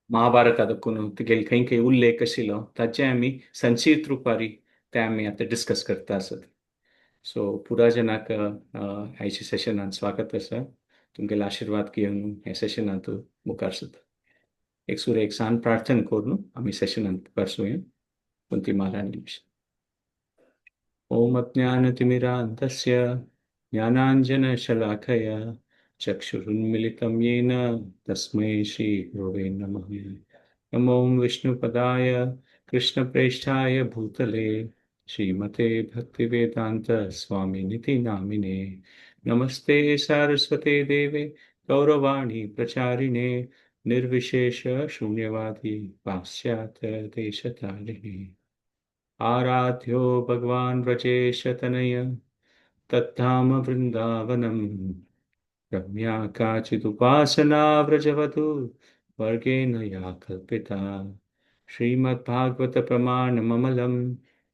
महाभारता दाखोवन तिगेले खंय खंय उल्लेख आशिल्लो ताचे आमी संक्षिप्त रुपारी ते आमी आतां डिस्कस करता आसत. सो पुरा जनाक आयच्या सेशनान स्वागत आसा. तुमगेले आशिर्वाद घेवन ह्या सेशनांत मुखार सरता. एक सुरे एक सान प्रार्थना करून आमी सेशनांत मुखार सुया. कुंती महाराणी. ओम अज्ञानतिमिरान्धस्य ज्ञानाञ्जनशलाकया चक्षुरुन्मिलितं येन तस्मै श्रीगुरवे नमः. नमो विष्णुपदाय कृष्णप्रेष्ठाय भूतले श्रीमते भक्तिवेदान्त स्वामिनिति नामिने. नमस्ते सारस्वते देवे गौरवाणी प्रचारिणे निर्विशेष शून्यवादी पाश्चात्य देशतारिणे. आराध्यो भगवान व्रजेशतनय तद्धाम वृन्दावनम्. रम्या काचिदुपासना व्रजवधू वर्गेण या कल्पिता. श्रीमद्भागवतप्रमाणममलं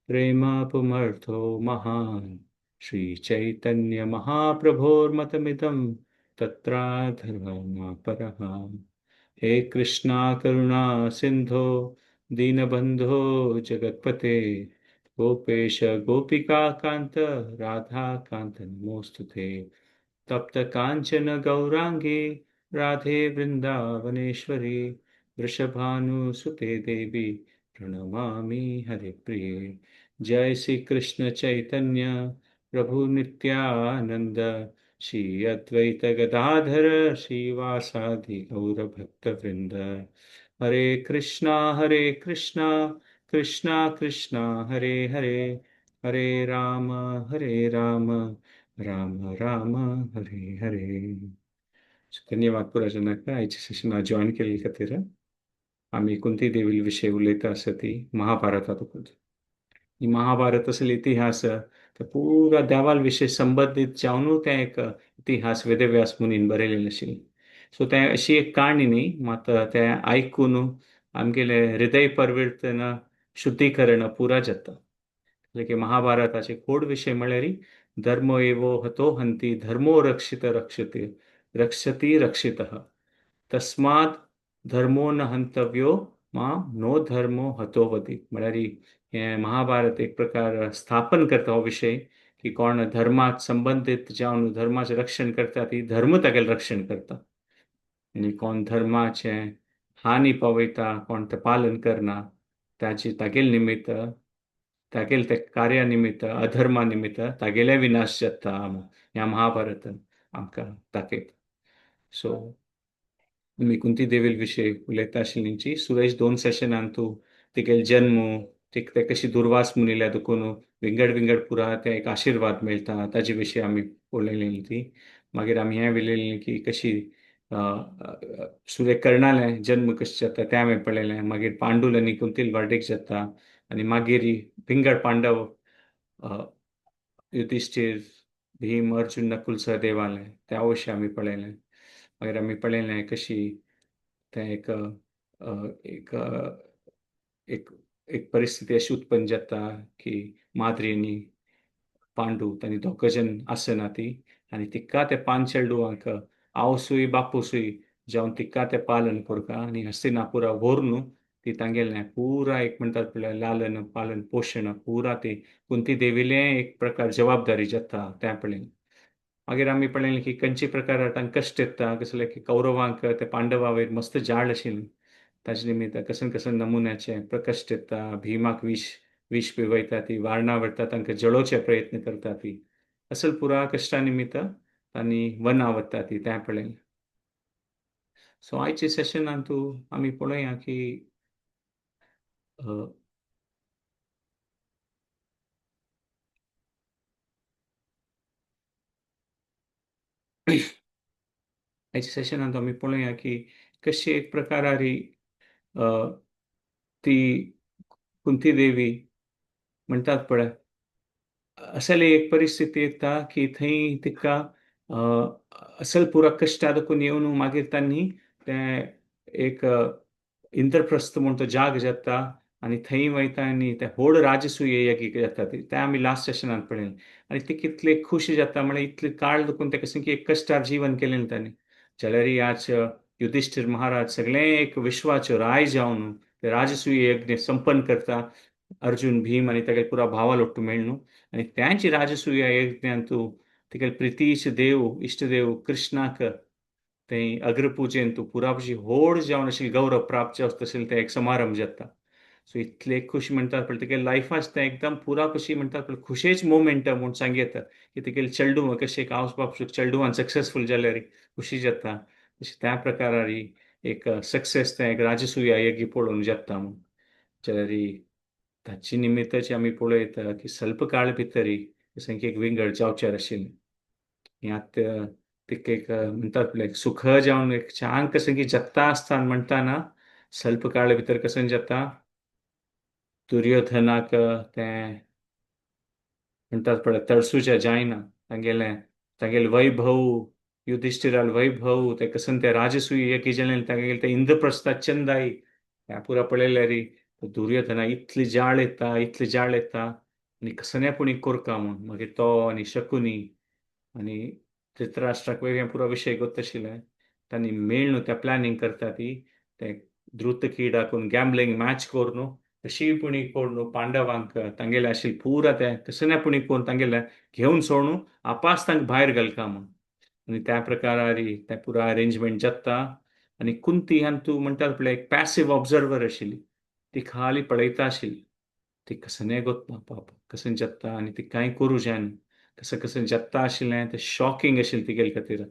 प्रेमापुमर्थो महान्. श्रीचैतन्यमहाप्रभोर्मतमिदं तत्राधर्मपरः. हे कृष्णा करुणा सिन्धो दीनबन्धो जगत्पते गोपेश गोपिका कांत राधा कांत नमोस्तुते. तप्त कांचन गौरांगी राधे वृंदावनेश्वरी वृषभानुसुते देवी प्रणमामि हरिप्रिये. जय श्री कृष्ण चैतन्य प्रभु नित्यानंद श्री अद्वैत गदाधर श्रीवासादि गौर भक्तवृंद. हरे कृष्णा हरे कृष्णा कृष्णा कृष्णा हरे हरे हरे राम हरे राम राम राम हरे हरे. धन्यवाद पुरा जनाक आयच्या सेशनाक जॉईन केल्ले खातीर. आमी कुंती देवी विशय उलयता आसा ती महाभारतांत. ही महाभारत असले इतिहास ते पुरा देवाल विशय संबंदीत जावन तें एक इतिहास वेदव्यास मुनीन बरयलेलें आशिल्लें. सो तें अशी एक काणी न्ही, मात तें आयकून आमगेलें हृदय परिवर्तन शुद्धीकरण पुरा जाता. की महाभारताचे खोड विशय म्हळ्यार धर्म एवो हतो हंती धर्मो रक्षित रक्षते रक्षति रक्षितः तस्मात् धर्मो न हंतव्यो मा नो धर्मो हतो वदी. म्हळ्यार हें महाभारत एक प्रकार स्थापन करता हो विशय की कोण धर्माक संबंदीत जावन धर्माचें रक्षण करता ती धर्म तागेलें रक्षण करता आनी कोण धर्माचें हानी पावयता कोण तें पालन करना ताची तागेले निमित्त तागेले ते कार्या निमित्त अधर्मा निमित्त तागेले विनाश जाता ह्या महाभारतान आमकां दाखयता. सो आमी कुंती देवी विशय उलयता आशिल्ली. सुरेश दोन सेशनान तूं तिगेलो जन्म ते कशी दुर्वास मुनिल्या देखून विंगड विंगड पुरा ते एक आशिर्वाद मेळटा ताजे विशीं आमी उलयलेली ती. मागीर आमी हें उलयलें की कशी सूर्य कर्णालें जन्म कशें जाता तें आमी पळयलें. मागीर पांडुल आनी कुंतील वाटेक जाता आनी मागीर विंगड पांडव युधिश्ठीर भीम अर्जुन नकुल सहदेवालें त्या विशीं आमी पळयलें. मागीर आमी पळयलें कशी तें एक एक एक एक परिस्थिती अशी उत्पन्न जाता की माद्री आनी पांडू तांणी दोग जण आसना ती आनी तिका ते पांच चेडवांक आवसूय बापूसूय जावन तिका ते पालन करता आनी हस्तिनापुरा व्हरून ती तांगेलें पुरा एक म्हणटात पळय लालन पालन पोशण पुरा ती कुंती देवीलें एक प्रकार जबाबदारी जाता तें पळयलें. मागीर आमी पळयलें की खंयचे प्रकार तांकां कश्ट येता कसले की कौरवांक ते पांडवा वयर मस्त जाळ आशिल्ली ताजे निमित्त कसन कसन नमुन्याचे प्रकश्ट येता. भीमाक विश विश पिवयता ती वारणा व्हरता तांकां जळोवचे प्रयत्न करता ती असल पुरा कश्टा निमित्त तांणी वना वता ती तें पळयलें. सो आयच्या सेशनान तूं आमी पळोवया की आयच्या सेशनांत आमी पळोवया की कशी एक प्रकारारी ती कुंती देवी म्हणटात पळय असली एक परिस्थिती येता की थंय तिका असल पुरा कश्टा दाखोवन येवन मागीर तांणी तें एक इंद्रप्रस्थ म्हूण तो जाग जाता आनी थंय वयता आनी ते व्हड राजसूय यज्ञ जाता तें आमी लास्ट सेशनांत पळयलें. आनी ती कितले खुश जाता म्हळ्यार इतले काळ दुखून ते कशें की एक कश्टार जीवन केलें तांणी. जाल्यार आज युधिष्ठिर महाराज सगळें एक विश्वाचो राय जावन ते राजसूय यज्ञ संपन्न करता. अर्जुन, भीम आनी तागेले पुरा भावा लोट्टू मेळ्ळू आनी त्यांची राजसूय यज्ञांतू तिगेले प्रितीश देव, इश्टदेव कृष्णाक ते अग्रपूजेन तूं पुरापशी होड जावन अशी गौरव प्राप्त जावं तशें ते एक समारंभ जाता. सो इतले खुश म्हणटात पळय तेगे लायफाच तें एकदम पुरा कशी म्हणटात पळय खुशेच मोमेंट म्हूण सांग येता की तेगेले चेडूं कशें एक आवस बाप चेडूवान सक्सेसफूल जाल्यार खुशी जाता, तशें त्या प्रकारारी एक सक्सेस तें एक राजसूया यज्ञ पळोवन जाता म्हूण. जाल्यार ताची निमित्ताची आमी पळयता की स्वल्प काळ भितरी सामकी एक विंगड जावचेर आशिल्लें. ह्यात तिका एक म्हणटात पळय सुख जावन एक छान कशें की जगता आसतना म्हणटाना स्वल्प काळ भितर कशें जाता, दुर्योधनाक तें म्हणटात पळय तळसूच्या जायना, तांगेलें तांगेलें वैभव, युधिष्ठिराल वैभव ते कसन ते राजसूय यज्ञ जालें, तांगेलें ते इंद्रप्रस्था चंदाई ह्या पुरा पळयल्यार दुर्योधना इतली जाळ येता, इतली जाळ येता आनी कसने पुणी कोरका म्हूण. मागीर तो आनी शकुनी आनी धृतराष्ट्राक हें पुरो विशय गोत आशिल्लें, तांणी मेळ्ळू त्या प्लॅनिंग करता ती ते द्रुत क्रीडा करून गॅम्बलिंग मॅच करून कशी पुणी करून पांडवांक तांगेले आशिल्ले पुरा ते कसने पुणी करून तांगेले घेवन सोडून आपास तांकां भायर घालका म्हूण. आनी त्या प्रकारारी तें पुरा अरेंजमेंट जाता. आनी कुंती हांतू म्हणटात पळय एक पॅसिव ऑब्जर्वर आशिल्ली, ती खाली पळयता आशिल्ली, ती कसने गोतना पाप कशें जाता आनी ती कांय करूं जायना, कसं कसं जाता आशिल्लें तें शॉकिंग आशिल्लें तिगेले खातीर.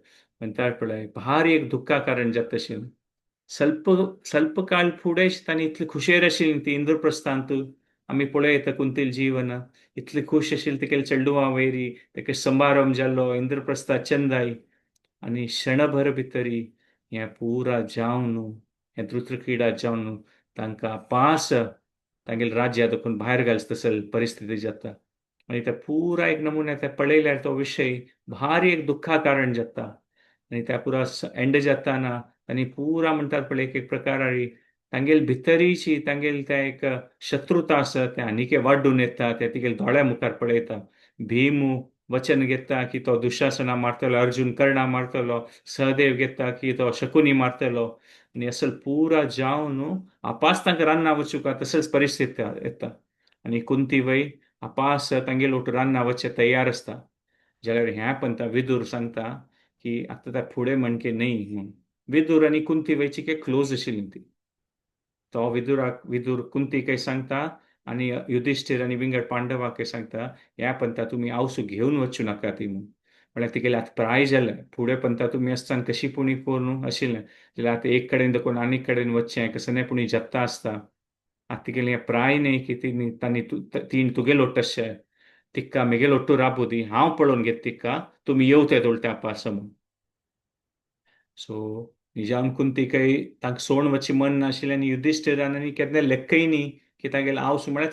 म्हणटात पळय भारी एक दुख्खा कारण जाता आशिल्लें. स्वल्प स्वल्प काळ फुडें तांणी इतली खुशेर आशिल्ली ती इंद्रप्रस्थांत आमी पळयता कुंतील जीवन इतली खुश आशिल्ली, तिगेले चेडुवा वयरी तेका समारंभ जाल्लो इंद्रप्रस्था चंदाई आनी क्षणभर भितरी हें पुरा जावन हें धृतक्रीडा जावन तांकां पास तांगेले राज्या देखून भायर घालचो तसली परिस्थिती जाता. आनी ते पुरा एक नमुन्या ते पळयल्यार तो विशय भारी एक दुख्खा कारण जाता. आनी त्या पुरा एंड जाताना आनी पुरा म्हणटात पळय एक एक प्रकारारी तांगेले भितरीची तांगेले ते एक शत्रुता आसा तें आनीक वाडून येता, ते तिगेले दोळ्या मुखार पळयता. भीम वचन घेता की तो दुशासना मारतलो, अर्जुन कर्णा मारतलो, सहदेव घेता की तो शकुनी मारतलो आनी असल पुरा जावन आपास तांकां रान्ना वचूंक तसलीच परिस्थिती येता. आनी कुंती वय आपास तांगेले ओटू रान्ना वचचे तयार आसता. जाल्यार ह्या पंता विदूर सांगता की आतां त्या फुडें म्हणके न्हय म्हूण. विदूर आनी कुंती वयची के क्लोज आशिल्ली ती, तो विदुराक विदूर कुंतीकय सांगता आनी युधिष्ठिर आनी विंगड पांडवाकय सांगता ह्या पंता तुमी आवसू घेवन वचूं नाका ती म्हूण. म्हळ्यार तिगेलें आतां प्राय जालें, फुडें पंता तुमी आसतना कशी पुणी करून आशिल्लें जाल्यार आतां एक कडेन देखून आनीक कडेन वचचें कसलें पुणी जत्ता आसता. आतां तिगेलें प्राय न्हय की तिणी तांणी तीन तुगेलो तशें तिका मेगेलो ओट्टू राबू दी, हांव पळोवन घेत तिका, तुमी येवते तोळ त्या पास म्हूण. सो निजाम कुंतीकय तांकां सोण वचचें मन नाशिल्लें आनी युधिष्ठिरान आनी केन्ना लेखय न्ही की तागेलें आवस म्हळ्यार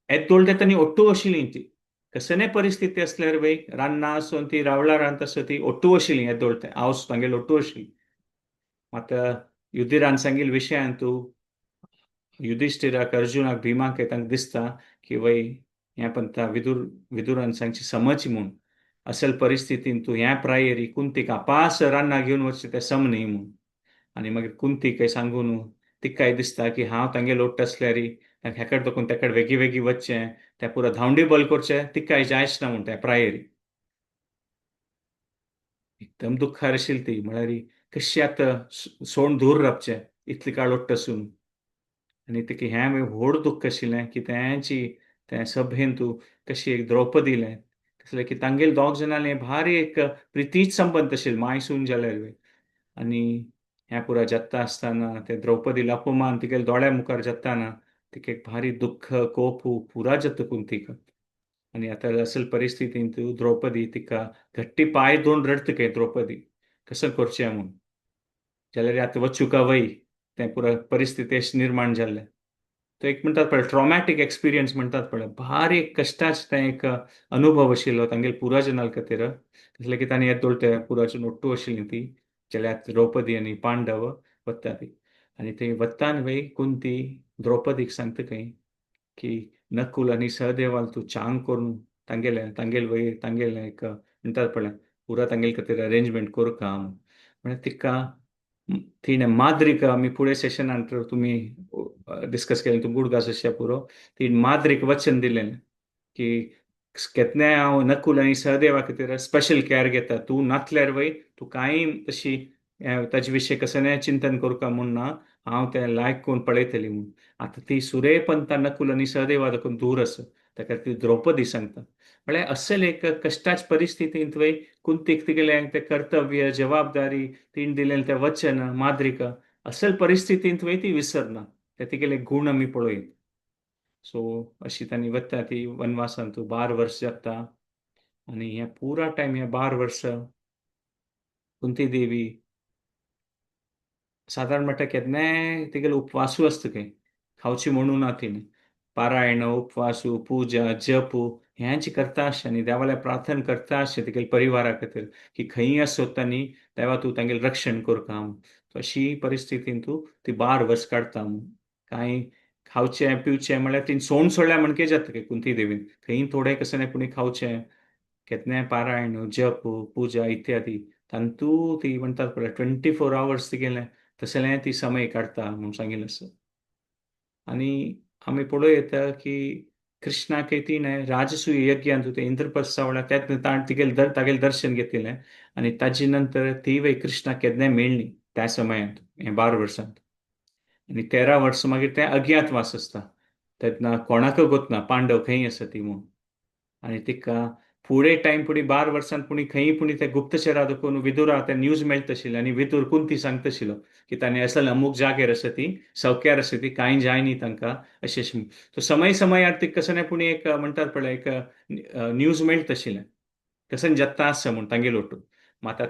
येदोळ तांणी ओट्टू आशिल्ली ती कसलेय परिस्थिती आसल्यार वय रान्ना आसून ती रावळा रांत आसूं ती ओट्टू आशिल्ली येदोळ तें आवस तांगेले ओट्टू आशिल्ली. आतां युधिरान सांगिल्ले विशयान तूं युधिष्ठिराक अर्जुनाक भीमाक तांकां दिसता की वय हें पंता विदुर विदुरान सांगची समज म्हूण असल परिस्थितीन तूं ह्या प्रायरी कुंतीक आपास रान्ना घेवन वचचें तें सम न्ही म्हूण. आनी मागीर कुंतीकय सांगून तिकाय दिसता की हांव तांगे लोट्ट आसल्यार तांकां हेकड देखून तेकड वेगीं वेगीं वचचें तें पुरो धांवडी बल करचें तिकाय जायच ना म्हूण त्या प्रायरी. एकदम दुख्खार आशिल्ली ती, म्हळ्यार कशी आतां सोण दूर रावचें इतली काळ लोट्ट आसून. आनी तिका हें व्हड दुख्ख आशिल्लें की तेंची तें सभेन तूं कशी एक द्रौपदीलें कसलें की तांगेले दोग जाणांले भारी एक प्रितीच संबंद आशिल्लो मायसून जाल्यार. आनी हें पुरा जाता आसतना ते द्रौपदीलो अपमान तिगेले दोळ्या मुखार जाताना तिका एक भारी दुख्ख कोप पुरा जाता कुंतीक. आनी आतां असल परिस्थितींत द्रौपदी तिका घट्टी पांय दोन रडटा खंय द्रौपदी कसं करचें म्हूण. जाल्यार आतां वचूं वय तें पुरा परिस्थिती अशें निर्माण जाल्लें. तो एक म्हणटात पळय ट्रॉमॅटीक एक्सपिरियन्स म्हणटात पळय भारी एक कश्टाचो तें एक अनुभव आशिल्लो तांगेले पुराजनां खातीर. कसलें की तांणी येदोळ ते पुराजन ओट्टू आशिल्ली ती जाल्यार द्रौपदी आनी पांडव वता ती. आनी थंय वतान वय कुंती द्रौपदीक सांगता खंय की नकुल आनी सहदेवाल तूं चांग करून तांगेलें तांगेले वयर तांगेलें एक म्हणटात पळय पुरा तांगेले खातीर अरेंजमेंट करका म्हूण. म्हळ्यार तिका तिणें माद्रिक आमी फुडें सेशनांत तुमी डिस्कस केलें, तुमी उडगास आसया पुरो. ती माद्रिक वचन दिलें की केन्नाय हांव नकुल आनी सहदेवा खातीर स्पेशल केअर घेता, तूं नातल्यार वय तूं कांय तशी ताजे विशय कसलें चिंतन करूंक म्हूण ना, हांव तें लायक करून पळयतली म्हूण. आतां ती सुरेपंता नकुल आनी सहदेवा दाखून दूर आसा, ताका ती द्रौपदी सांगता. म्हळ्यार असल एक कश्टाच परिस्थितींत वय कुंतीक तिगेलें तें कर्तव्य जबाबदारी तिणें दिलें तें वचन माद्रिका असल परिस्थितींत वय ती विसरना, ते तिगेले गूण आमी पळयत. सो अशी तांणी वता ती वनवासांत 12 वर्स जाता आनी हे पुरा टायम हे 12 वर्स कुंती देवी सादारण म्हणटा केन्नाय तिगेलो उपवासूय आसता खंय, खावची म्हणू ना तिणें, पारायण उपवासू पुजा जप हेंच करता आसचें आनी देवाल्या प्रार्थना करता आसचें तिगेले परिवारा खातीर की खंयी आसत तांणी देवा तूं तांगेलें रक्षण करता. अशी परिस्थितीन तूं ती 12 वर्स काडटा. कांय खावचें पिवचें म्हळ्यार तिणें सोण सोडल्या म्हणके जाता की कुंती देवीन खंय थोडें कसलें पुणी खावचें केन्नाय पारायण जप पुजा इत्यादी तांतू ती म्हणटात पळय 24 आवर्स तिगेलें तसलें ती समय काडटा म्हूण सांगिल्लें आसा. आनी आमी पळोवं येता की कृष्णाक तिणें राजसूय यज्ञांत तें इंद्रप्रस्था वेळार तेन्ना तिगेलें तागेलें दर्शन घेतिल्लें आनी ताजे नंतर ती वय कृष्णाक केन्नाय मेळ्ळी त्या समयांत हें 12 वर्सांत. आनी 13 वर्सां मागीर तें अज्ञातवास आसता, तेन्ना कोणाकय गोतना पांडव खंय आसा ती म्हूण. आनी तिका फुडें टायम फुडें 12 वर्सांत पुणी खंय पुणी ते गुप्तचरा दाखोवन विदुरा ते न्यूज मेळटा आशिल्ले आनी विदूर कुंती सांगता आशिल्लो की ताणें असल अमूक जागेर आसा ती सवक्यार आसा ती कांय जाय न्ही तांकां अशें अशें. सो समय समयार ती कसो न्ही पुणी एक म्हणटात पळय एक न्यूज मेळटा आशिल्लें कशें जत्ता आसा म्हूण तांगेलो ओटू. मात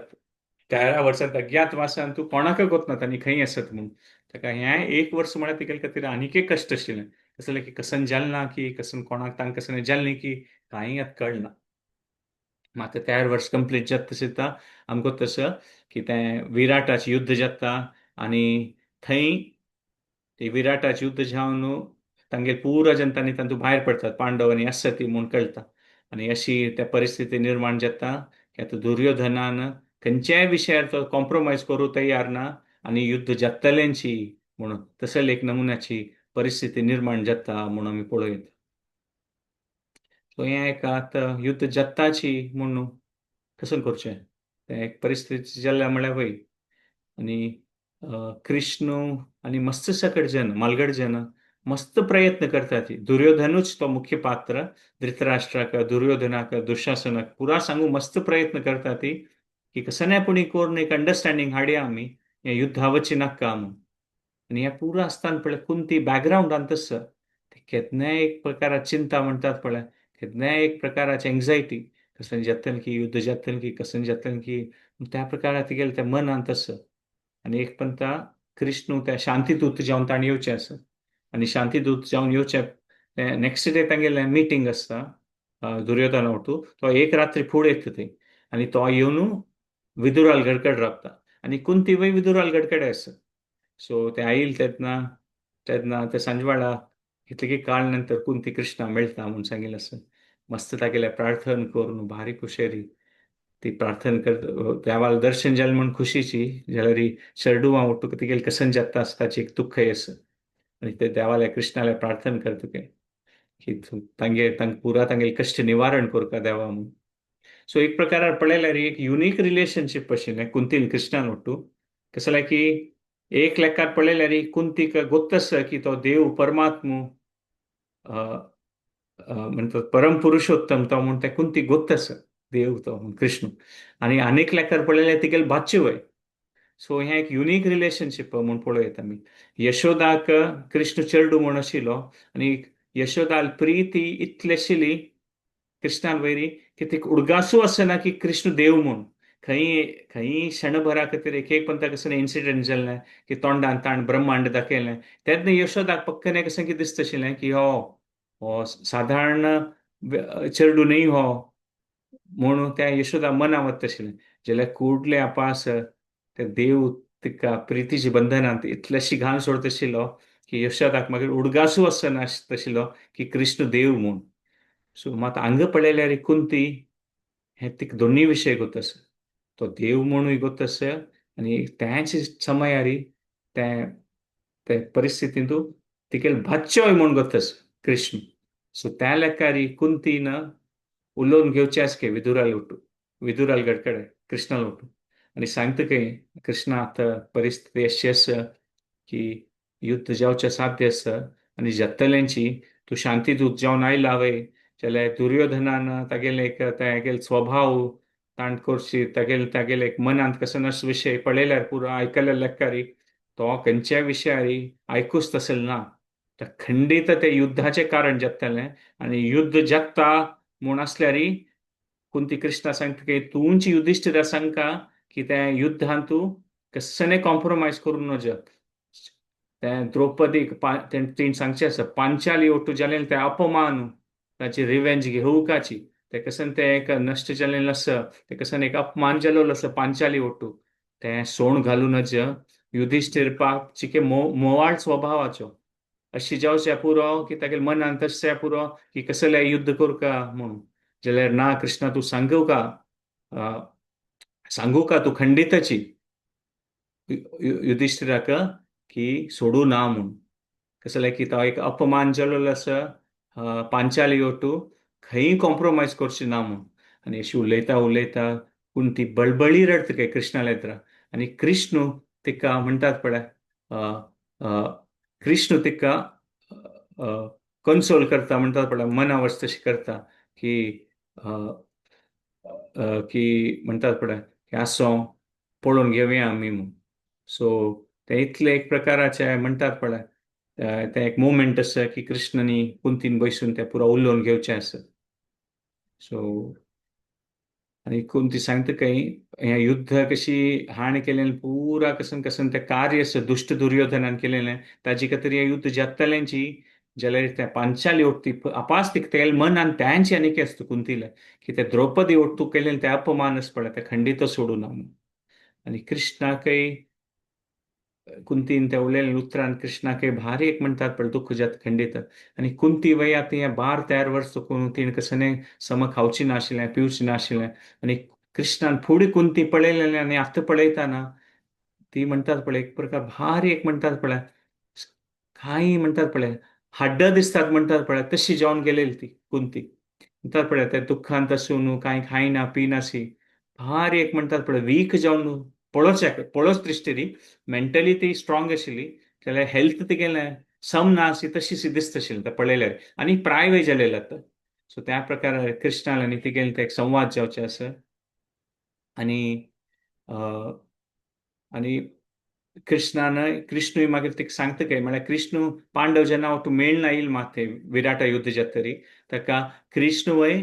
13 वर्सांत अज्ञातवासान तूं कोणाकय गोतना तांणी खंय आसत म्हूण. ताका हें एक वर्स म्हळ्यार तिगेले खातीर आनीक एक कश्ट आशिल्लें, कसलें की कसन जालें ना की कसन कोणाक तांकां कसलें जालें न्ही की कांय आतां कळना. मात 13 वर्स कंप्लीट जाता तशें आमकां तसं की तें विराटाचें युद्ध जाता आनी थंय ते विराटाचें युद्ध जावन तांगेले पुरा जनतांनी तांतूं भायर पडटात पांडव आनी आसा ती म्हूण कळटा. आनी अशी त्या परिस्थिती निर्माण जाता की आतां दुर्योधनान खंयच्याय विशयार तो कॉम्प्रोमायज करूं तयार ना आनी युद्ध जातलेंची म्हणून तसले एक नमुन्याची परिस्थिती निर्माण जाता म्हूण आमी पळोवं. सो हें एक आतां युद्ध जाताची म्हूण कसो करचें तें एक परिस्थिती जाल्या म्हळ्यार वय. आनी कृष्ण आनी मस्त सकट जन मालगड जन मस्त प्रयत्न करतात. दुर्योधनूच तो मुख्य पात्र, धृतराष्ट्राक दुर्योधनाक दुशासनाक पुरा सांगू मस्त प्रयत्न करतात की कसं नाही पुणी करून एक अंडरस्टँडिंग हाडया आमी हें युद्धावची नाका म्हूण. आनी हें पुरा आसतना पळय कुंती बॅकग्रावंडान तसो केन्नाय एक प्रकाराची चिंता म्हणटात पळय, केन्नाय एक प्रकाराची एन्जायटी कसं जातलें की युद्ध जातलें की कसं जातलें की त्या प्रकारात तिगेलें त्या मनान तसो. आनी एक पंता कृष्ण त्या शांतीदूत जावन ताणें येवचें आसा आनी शांतीदूत जावन येवचें नेक्स्ट डे तांगेलें मिटींग आसता दुर्योधना वटू, तो एक रात्री फुडें येता थंय आनी तो येवन विदुराल गडकड रावता आनी कुंती वय विदुराल गडकडे आसा. सो ते आयल तेन्ना तेन्ना ते सांजवाडा कितले काळ नंतर कुंती कृष्णा मेळटा म्हूण सांगिल्लें आसा. मस्त तागेलें प्रार्थना करून भारी खुशेरी ती प्रार्थना कर देवाला दर्शन जालें म्हूण खुशीची जाल्यार चेरडुवां वटूक तिगेलें कसन जाता आसता ताची एक दुख्खय आसा. आनी ते देवाल्या कृष्णाल्या प्रार्थना करता तुगे की तांगे तांकां पुरा तांगेलें कश्ट निवारण करता देवा म्हूण. सो एक प्रकारार पळयल्यार एक युनीक रिलेशनशीप आशिल्लें कुंतीन कृष्णान वट्टू. कसलें जाल्यार की एक लेखार पळयल्यार कुंतीक गोत्त आसा की तो देव परमात्मू म्हणटात परम पुरुषोत्तम तो म्हूण त्या कुंतीक गोत्त आसा देव तो म्हूण कृष्ण. आनी आनीक लेखार पळयल्यार तिगेले भाच्चे वय. सो हें एक युनीक रिलेशनशीप म्हूण पळोवं येता आमी. यशोदाक कृष्ण चेरडू म्हूण आशिल्लो आनी यशोदाल प्रिती इतली आशिल्ली कृष्णान वयरी की तिका उडगासूय आसना की कृष्ण देव म्हूण. खंय खंय क्षणभरा खातीर एक एक पंता कसलें इन्सिडंट जाल्लें की तोंडान ताण ब्रह्मांड दाखयलें तेन्ना यशोदाक पक्कने कशें कितें दिसता आशिल्लें की हो हो सादारण चेरडू न्हय हो म्हणून त्या यशोदा मना वता आशिल्लें. जाल्यार कुडले आपास ते देव तिका प्रितीच्या बंधनांत इतलेशी घाण सोडता आशिल्लो की यशोदाक मागीर उडगासूय आसना आशिल्लो की कृष्ण देव म्हूण. सो मात हांगा पळयल्यार कुंती हें तिका दोनूय विशय गोत आसा, तो देव म्हणूय गोत आसा आनी त्याच समयारी ते ते परिस्थितींतू तिकेल भाच्चोय म्हूण गोतस कृष्ण. सो त्या लेखारी कुंतीन उलोवन घेवचे आसके विदुराल उठू, विदुराल गडकडे कृष्णाल उठू आनी सांगता की कृष्णा आतां परिस्थिती अशी आसा की युद्ध जावचें साध्य आसा आनी जातल्यांची तूं शांती दूत जावन आयला वय जाल्यार दुर्योधनान तागेले एक तागेले स्वभाव ताण करची तागेले तागेले एक मनांत कसो नस विशय पळयल्यार पुरो आयकल्या लेखारी तो खंयच्याय विशयारी आयकूच तसले ना. तर खंडीत ते युद्धाचें कारण जातलें आनी युद्ध जाता म्हूण आसल्यारी कुंती कृष्णा सांगता की तूंच युधिश्ठिरा सांगका की त्या युद्धांत तूं कसने कॉम्प्रोमायज करूं नज. तें द्रौपदीक तिणें सांगचें आसा पांचाली ओटू जालें तें अपमान ताची रिवेंज घेवकाची तें कसन तें एक नश्ट जालें आसा तें कसन एक अपमान जालोलो आसा पांचाली ओटू तें सोण घालूं नज. युधिश्ठीर पाप चिके मोवाळ स्वभावाचो अशी जावचें पुरो की तागेले मनान तशें पुरो की कसलें युद्ध करका म्हणून. जाल्यार ना कृष्णा तूं सांगू का सांगू का तूं खंडिताची युधिश्ठिराक की सोडू ना म्हूण. कसलें की तो एक अपमान जालोलो आसा पांचाली ओटू खंय कॉम्प्रोमायज करची ना म्हूण. आनी अशी उलयता उलयता पूण ती बळबळी रडटा काय कृष्णाल्या येत्र आनी कृष्ण तिका म्हणटात पळय कृष्ण तिका कन्सोल करता म्हणटात पळय मना वच तशी करता की की म्हणटात पळय की आसूं पळोवन घेवया आमी म्हूण. सो तें इतलें एक प्रकाराचें म्हणटात पळय तें एक मुवमेंट आसा की कृष्णानी कुंतीन बसून तें पुरो उलोवन घेवचें आसा. सो आनी कुंती सांगता काही हें युद्ध कशी हाणें केलें पुरा कसन कसन तें कार्य आसा दुश्ट दुर्योधनान केलेलें ताजे खातीर हें युद्ध जातलेंची जाल्यार तें पांचाली ओटती अपास तेगेले मनान त्यांची आनीक आसता कुंतीले की ते द्रौपदी ओटू केलें तें अपमान आसा पळय तें खंडीत सोडूं ना म्हूण. आनी कृष्णाकय कुंतीन त्या उलयलें उतरान कृष्णाकय भारी एक म्हणटात पळय दुख्ख जाता खंडीत. आनी कुंती वय आतां हें बार तयार वर्स चुकून तिणें कसलें सम खावची नाशिल्लें पिवचें नाशिल्लें आनी कृष्णान फुडें कुंती पळयलें आनी आतां पळयतना ती म्हणटात पळय एक प्रकार भारी एक म्हणटात पळय कांय म्हणटात पळय हाड्डां दिसतात म्हणटात पळय तशी जावन गेलेली ती कुंती म्हणटात पळय त्या दुख्खांत आसून कांय खायना पिनाशी भारी एक म्हणटात पळय वीक जावन पळोवच्या पळोवच दृश्टी मेंटली ती स्ट्रॉंग आशिल्ली जाल्यार हेल्थ तिगेलें सम ना आशी तशी शी दिसता आशिल्ली तें पळयल्यार आनी प्रायवे जालेलें आतां. सो त्या प्रकार कृष्णाल आनी तिगेलें ते एक संवाद जावचे आसा. आनी आनी कृष्णान कृष्णूय मागीर तिका सांगता काय म्हळ्यार कृष्ण पांडव जेन्ना तूं मेळना येयल मात विराटा युद्ध जाता तरी ताका कृष्णूय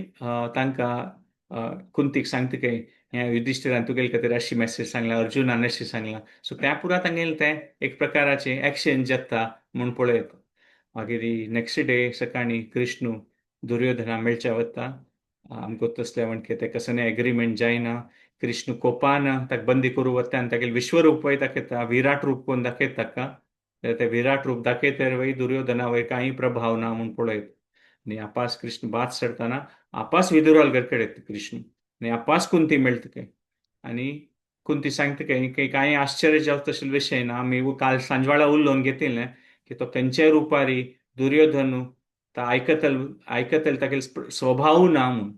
तांकां कुंतीक सांगता काय ह्या युधिश्ठिरान तुगेले खातीर अशी मॅसेज सांगला अर्जुनान अशी सांगला. सो त्या पुरा तांगेलें तें एक प्रकाराचें एक्सचेंज जाता म्हूण पळयता. मागीर नेक्स्ट डे सकाळीं कृष्णू दुर्योधना मेळच्या वता आमकां तसलें म्हणके तें कसलें एग्रीमेंट जायना. कृष्ण कोपान ताका बंदी करूं वता आनी तागेलें विश्वरूप वय दाखयता विराट रूप कोण दाखयता ताका ते विराट रूप दाखयता वय दुर्योधना वयर कांय प्रभाव ना म्हूण पळयता. आनी आपास कृष्ण भात सरतना आपास विदुराल घर कडेन कृष्ण आनी आपास कुंती मेळटा काय आनी कुंती सांगता काय की कांय आश्चर्य जावं तसले विशय ना आमी काल सांजवाळा उलोवन घेतिल्लें की तो खंयच्याय रुपारी दुर्योधन तो आयकतल आयकतल तागेलो स्वभाव ना म्हूण.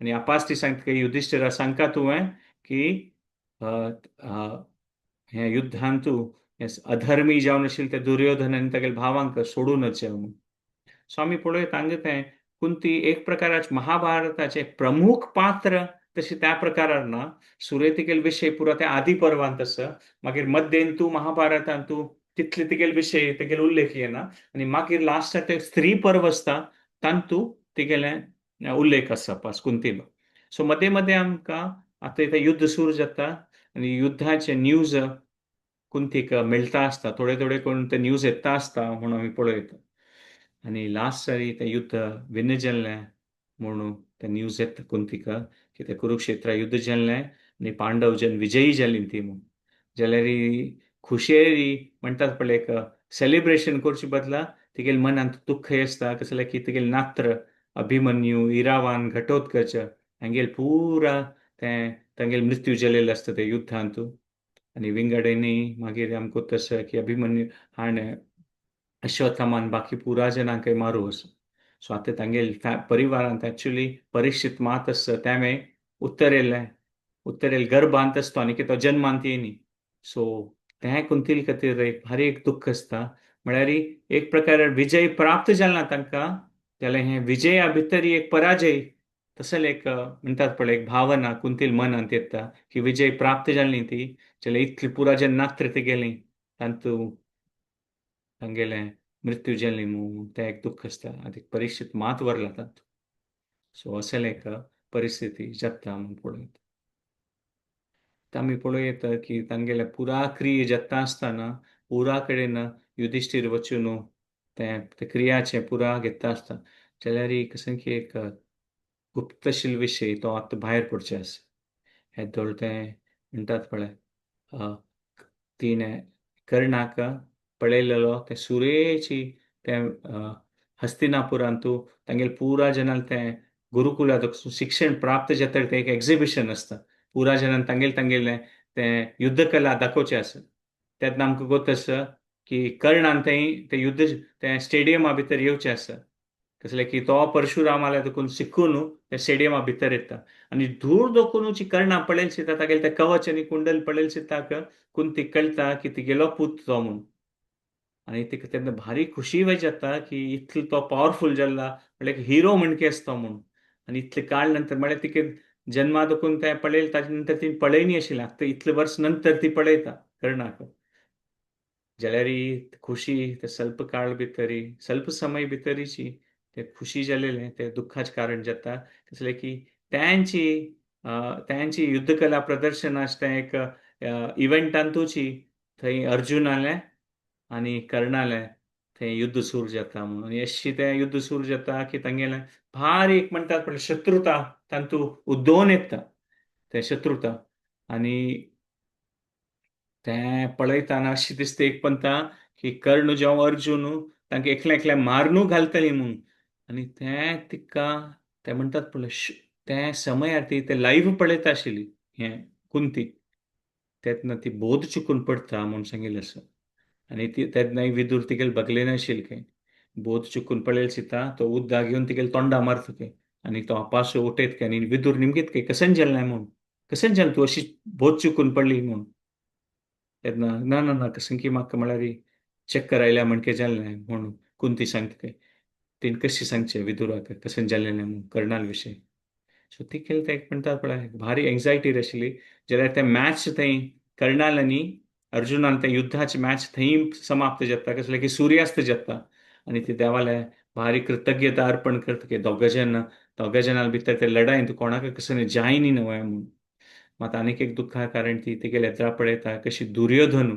आनी आपास ती सांगता की युधिश्ठिरा सांगका तुवें की हें युद्धांत तूं अधर्मी जावन आशिल्ले ते दुर्योधन आनी तागेले भावांक सोडूनच म्हूण. सो आमी पळयता हांगा तें कुंती एक प्रकाराचे महाभारताचे प्रमुख पात्र तशी त्या प्रकारार ना. सुरवेक विशय पुरो त्या आदी पर्वांत आसा मागीर मध्यंतू महाभारतांतू तितले तिगेले विशय तेगेले उल्लेख येना आनी मागीर लास्टाक ते स्त्री पर्व आसता तांतू तिगेले उल्लेख आसा पास कुंतीलो. सो मदें मदें आमकां आतां इथं युद्ध सुरू जाता आनी युद्धाचे न्यूज कुंतीक मेळटा आसता थोडे थोडे कोण ते न्यूज येता आसता म्हणून आमी पळयता. आनी लास्ट सारी तें युद्ध विन जाल्लें म्हणून तें न्यूज येता कुंतीक की तें कुरुक्षेत्रा युद्ध जाल्लें आनी पांडव जन विजयी जालीं ती म्हूण. जाल्यार खुशेरी म्हणटात पळय एक सेलिब्रेशन करचे बदला तिगेले मनांत दुख्ख आसता कसलें की तिगेले नात्र अभिमन्यू इरावान घटोत्कच हांगेले पुरा तें तांगेले मृत्यू जालेलें आसता ते युद्धांतू. आनी विंगडेनी मागीर आमकां तशें की अभिमन्यू हाणें अश्वत्थामान बाकी पुरा जणांकय मारू असो. सो आतां तांगेल परिवारांत एक्चुली परीक्षित मात आसता तेणें उत्तरेलें उत्तरेल गर्भांत आसता आनी तो जन्मांत येयनी. सो तें कुंतील खातीर एक भारी एक दुख्ख आसता. म्हळ्यार एक प्रकार विजय प्राप्त जाल ना तांकां जाल्यार हें विजया भितर एक पराजय तसलें एक म्हणटात पळय एक भावना कुंतील मनांत येता की विजय प्राप्त जाली न्ही ती जाल्यार इतली पुरा जेन्ना नात्र ती गेली तातूंत तांगेलें मृत्यू जाली म्हूण तें एक दुख्ख आसता आनी परीक्षित मात वरला तातूंत. सो असलें एक परिस्थिती जाता म्हूण पळयता. आमी पळोवं की तांगेले पुरा क्रिया जाता आसतना पुरा कडेन युधिश्टीर वचून तें क्रियाचें पुरा घेता आसता जाल्यार कसं की एक गुप्तशील विशय तो आतां भायर पडचे आसा. हेदोळ तें म्हणटात पळय तिणें कर्णाक पळयलेलो तें सुरेची तें हस्तिनापुरांतू तांगेले पुरा जनांक तें गुरुकुलांत शिक्षण प्राप्त जाता तें एक एक्झिबिशन आसता. पुरा जनान तांगेले तांगेलें तें युद्धकला दाखोवचें आसा. तेन्ना आमकां गोत आसा की कर्णान थंय तें युद्ध तें स्टेडियमा भितर येवचें आसा. कसलें की तो परशुरामाल्या देखून शिकून त्या स्टेडियमा भितर येता आनी धूर दोखून कर्णा पळयल शिता तागेलें तें कवच आनी कुंडल पळयल शिताक कुंती कळटा की तिगेलो पूत तो म्हूण. आनी तिका तेन्ना भारी खुशी वय जाता की इतलो तो पावरफूल जाला म्हळ्यार हिरो म्हणके आसता म्हूण. आनी इतले काळ नंतर म्हळ्यार तिका जन्मा देखून तें पळयल ताजे नंतर ती पळयनी आशिल्लें आतां इतले वर्स नंतर ती पळयता कर्णाक. जाल्यार खुशी ते स्वल्प काळ भितरी स्वल्प समय भितरीची ते खुशी जालेलें ते दुख्खाचें कारण जाता. कसलें की त्यांची त्यांची युद्धकला प्रदर्शन आसता एक इव्हेंटांतूची थंय अर्जुनालें आनी कर्णालें थंय युद्ध सुरू जाता म्हणून. आनी अशी तें युद्ध सुरू जाता की तांगेलें भारी एक म्हणटात पळय शत्रुता तातूंत उदोवन येता तें शत्रुता. आनी तें पळयतना अशें दिसता एक पंता की कर्ण जावं अर्जुन तांकां एकल्या एकल्या मारनू घालतली म्हूण. आनी तें तिका तें म्हणटात पळय तें समयार ती तें लायव्ह पळयता आशिल्ली हें कुंती. तेन्ना ती बोध चुकून पडटा म्हूण सांगिल्लें आसा. आनी ती तेन्ना विदूर तिगेले बगले नाशिल्ले खंय. बोध चुकून पळयल सीता तो उद्दा घेवन तिगेले तोंडा मारता खंय आनी तो आपासो उठयत खंय आनी विदूर निमगीत खंय कशें जालें म्हूण कशें जालें तूं अशी बोध चुकून पडली म्हूण. तेन्ना ना ना ना कशें की म्हाका म्हळ्यार चक्कर आयल्या म्हणके जालें म्हूण कुंती सांगता खंय. तिणें कशें सांगचें विदुराक कशें जालें म्हूण कर्णाल विशय. सो ती केली तें एक म्हणटात पळय भारी एंग्जायटी आशिल्ली. जाल्यार तें मॅच थंय कर्णाल आनी अर्जुनान तें युद्धाचे मॅच थंय समाप्त जाता कसलें की सुर्यास्त जाता. आनी ती देवाले भारी कृतज्ञता अर्पण करता की दोगा जणां भितर ते लढायेन कोणाक कसलें जायनी न्हय म्हूण. मात आनीक एक दुख्खा कारण ती तिगेले येत्रा पळयता कशी दुर्योधन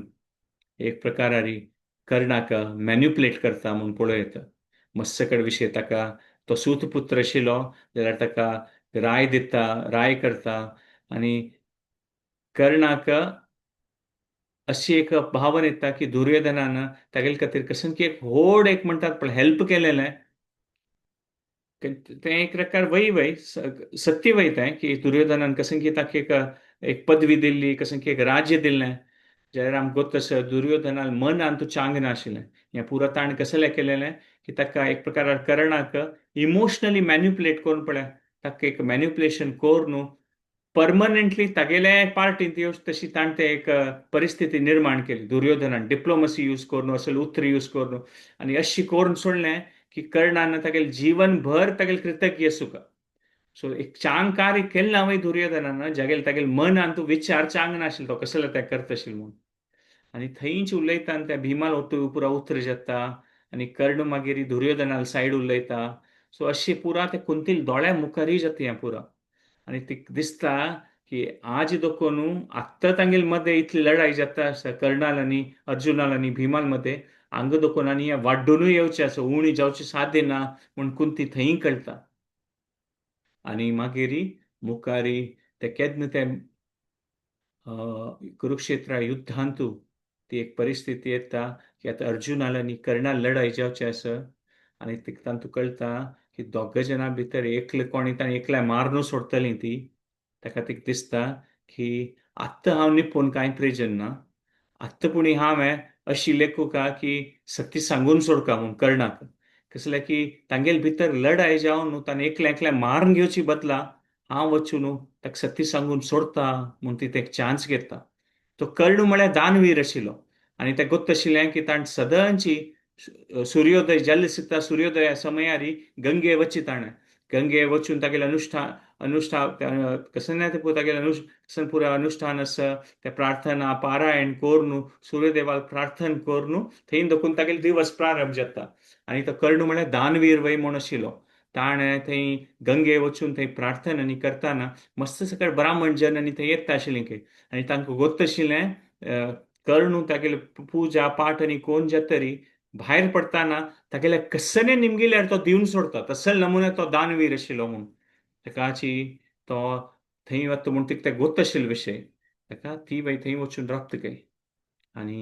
एक प्रकारारी कर्णाक मॅन्युपुलेट करता म्हूण पळोवं. मत्सकड विशय ताका तो सूतपुत्र आशिल्लो जाल्यार ताका राय दिता राय करता आनी कर्णाक अशी एक भावना येता की दुर्योधनान तागेले खातीर कशें की एक व्हड एक म्हणटात पळय हेल्प केलेलें तें एक प्रकार वय वय सत्य वय तें की दुर्योधनान कशें की ताका एक एक पदवी दिल्ली कशें की एक राज्य दिल्लें. जाल्यार आमकां तशें दुर्योधनान मनान चांग नाशिल्लें हें पुरो ताणें कसलें केलेलें की ताका एक प्रकार कर्णाक इमोशनली मॅन्युपुलेट करून पळय ताका एक मॅन्युपुलेशन करून परमनंटली तागेले पार्टींत येवची तशी ताणें ते एक परिस्थिती निर्माण केली. दुर्योधनान डिप्लोमसी यूज करून असले उतर यूज करून आनी अशी करून सोडलें की कर्णान तागेले जीवनभर तागेले कृतज्ञ सुखा. सो एक चांग कार्य केलें ना वय दुर्योधनान जागेले तागेले मनान तूं विचार चांग नाशिल्लो तो कसले तें करता आशिल्लो म्हूण. आनी थंयच उलयता आनी त्या भीमाल पुरा उतर जाता आनी कर्ण मागीर दुर्योधनाल सायड उलयता. सो अशी पुरा ते कुंतील दोळ्या मुखारय जाता हें पुरा. आनी तिका दिसता की आज देखून आत्तां तांगेले मदें इतली लढाई जाता आसा कर्णाल आनी अर्जुनाल आनी भीमाल मदें हांगा देखून आनी हें वाड्डुनूय येवचें आसा उणी जावचें साध्य ना म्हूण कुंती थंय कळटा. आनी मागीर मुखारी ते केन्ना ते कुरुक्षेत्रा युद्धांतू ती एक परिस्थिती येता की आतां अर्जुनाल आनी कर्णाल लढाई जावची आसा आनी तिका तांतूं कळटा की दोग जाणां भितर एकले कोणी ताणें एकल्या मारून सोडटलीं ती. ताका तिका दिसता की आत्तां हांव निपून कांय प्रयोजन ना. आत्तां पुणी हांवें अशी लेखुका की सत्य सांगून सोडका म्हूण कर्णाक. कसलें की तांगेले भितर लढाय जावन न्हू ताणें एकलें एकलें मारून घेवची बदला हांव वचून न्हू ताका सत्य सांगून सोडता म्हूण ती एक चान्स घेता. तो कर्ण म्हळ्यार दानवीर आशिल्लो आनी तें गोत्त आशिल्लें की ताणें सदांची सुर्योदय जाल्ले दिसता सुर्योदया समयारी गंगे वची ताणें गंगे वचून तागेलें अनुष्ठान अनुष्ठान कसं ना ते तागेलें अनुष्ठान पुरा अनुष्ठान आसा ते प्रार्थना पारायण करून सूर्यदेवाक प्रार्थना करून थंय दखून तागेले दिवस प्रारंभ जाता. आनी तो कर्ण म्हळ्यार दानवीर वय म्हूण आशिल्लो. ताणें थंय गंगे वचून थंय प्रार्थना आनी करतना मस्त सकळ ब्राह्मण जन आनी थंय येता आशिल्लें खंय आनी तांकां गोत्त आशिल्लें कर्ण तागेले पुजा पाठ आनी कोण जातरी भायर पडताना तागेले कसने निमगिल्यार तो दिवन सोडता तसल नमुने तो दानवीर आशिल्लो म्हूण ताकाची तो थंय वता म्हूण तिका ते गोत्त आशिल्लो विशय ताका ती बाई थंय वचून राबता खंय आनी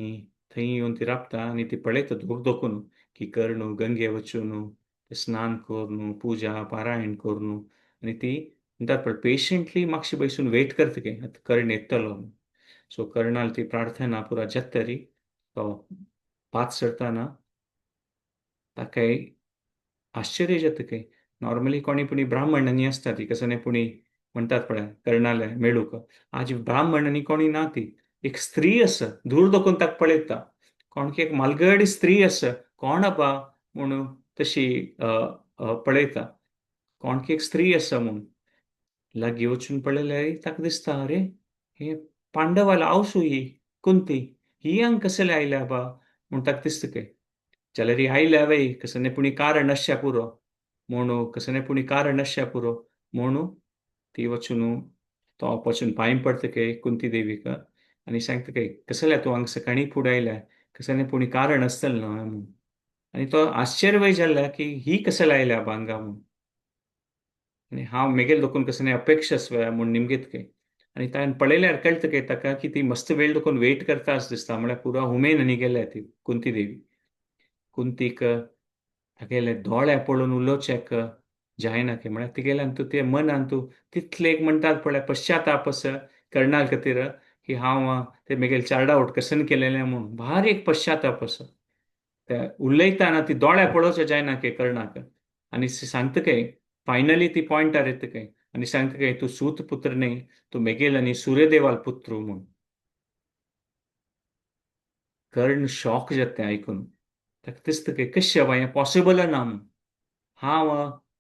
थंय येवन ती राबता आनी ती पळयता दोग दोकून की कर्ण गंगे वचून स्नान करून पुजा पारायण करून आनी ती म्हणटात पळय पेशंटली मातशी बसून वेट करता खंय आतां कर्ण येतलो. सो कर्णाल ती प्रार्थना पुरा जातरी तो पात सरतना ताकाय आश्चर्य जाता खंय. नॉर्मली कोणी पुणी ब्राह्मण आनी आसता ती कसं पुणी म्हणटात पळय कर्णाले मेळूंक आज ब्राह्मण आनी कोणी ना ती एक स्त्री आसा दूर दोकून ताका पळयता कोण की एक मालगडी स्त्री आसा कोण आबा म्हणून तशी पळयता कोण की एक स्त्री आसा म्हूण लागीं वचून पळयल्यार ताका दिसता अरे हे पांडवाला आवसू ही कुंती ही हांगा कसले आयल्या बा म्हूण ताका दिसता खंय. जाल्यार ही आयल्या वय कसलें पुणी कारण आसच्या पुरो म्हणू कसलें पुणी कारण आसच्या पुरो म्हणू ती वचून तो वचून पांय पडटा खंय कुंती देवीक आनी सांगता खंय कसलें तूं हांगा सकाळीं फुडें आयल्या कसलें पुणी कारण आसतलें न्हय म्हूण. आनी तो आश्चर्य जाल्ला की ही कसले आयल्या बा हांगा म्हूण आनी हांव मेगेल दोकून कसलें अपेक्षा आसव्या म्हूण निमगीत खंय. आनी ताणें पळयल्यार कळटा खंय ताका की ती मस्त वेळ दोकून वेट करता अशें दिसता म्हळ्यार पुरा उमेन आनी गेल्या ती कुंती देवी. कुंतीक तागेले दोळे पळोवन उलोवचेक जायना की म्हळ्यार तिगेल्यान तूं ते मनान तूं तितले एक म्हणटात पळय पश्चाताप आसा कर्णा खातीर की हांव ते मेगेले चार्डावट कसन केलेलें म्हूण भारी एक पश्चाताप आसा. ते उलयतना ती दोळे पळोवचें जायना की कर्णाक आनी सांगता खंय फायनली ती पॉयंटार येता खंय आनी सांगता खंय तूं सूत पुत्र न्हय तूं मेगेल आनी सूर्यदेवाल पुत्र म्हूण. कर्ण शॉक जाता तें आयकून ताका दिसता खंय कशें बाय हें पॉसिबल ना म्हूण हांव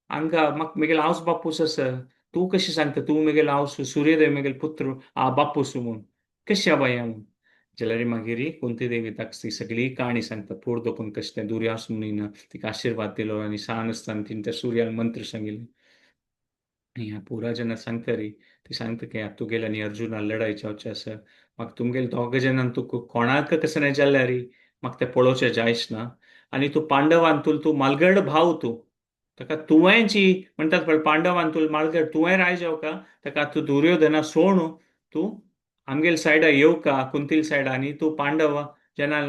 हांगा म्हाका मेगेलो आवस बापूस आसा तूं कशें सांगता तूं मेगेलो आवस सूर्यदेव मेगेलो पुत्र आ बापूस म्हूण कशें बाय हें म्हूण. जाल्यार मागीर कुंती देवी ताका ती सगळी काणी सांगता पोर दोकून कशें तें दुर्यास मुनीन तिका आशिर्वाद दिलो आनी सान आसतना तिणें त्या सुर्यान मंत्र सांगिल्लें. ह्या पुरा जेन्ना सांगता रे ती सांगता की आतां तुगेले आनी अर्जुना लढाय जावची आसा म्हाका तुमगेले दोग जाणांक तुका कोणाक कशें नाही जाल्यार रे म्हाका तें पळोवचें जायच ना आनी तूं पांडवान तुल तूं मालगड भाव तूं ताका तुवेंची म्हणटात पळय पांडवान तुल मालगड तुवें राय जावका ताका तूं दुर्योधना सोण तूं आमगेले सायडा येवका कुंतील सायडा आनी तूं पांडव जेन्ना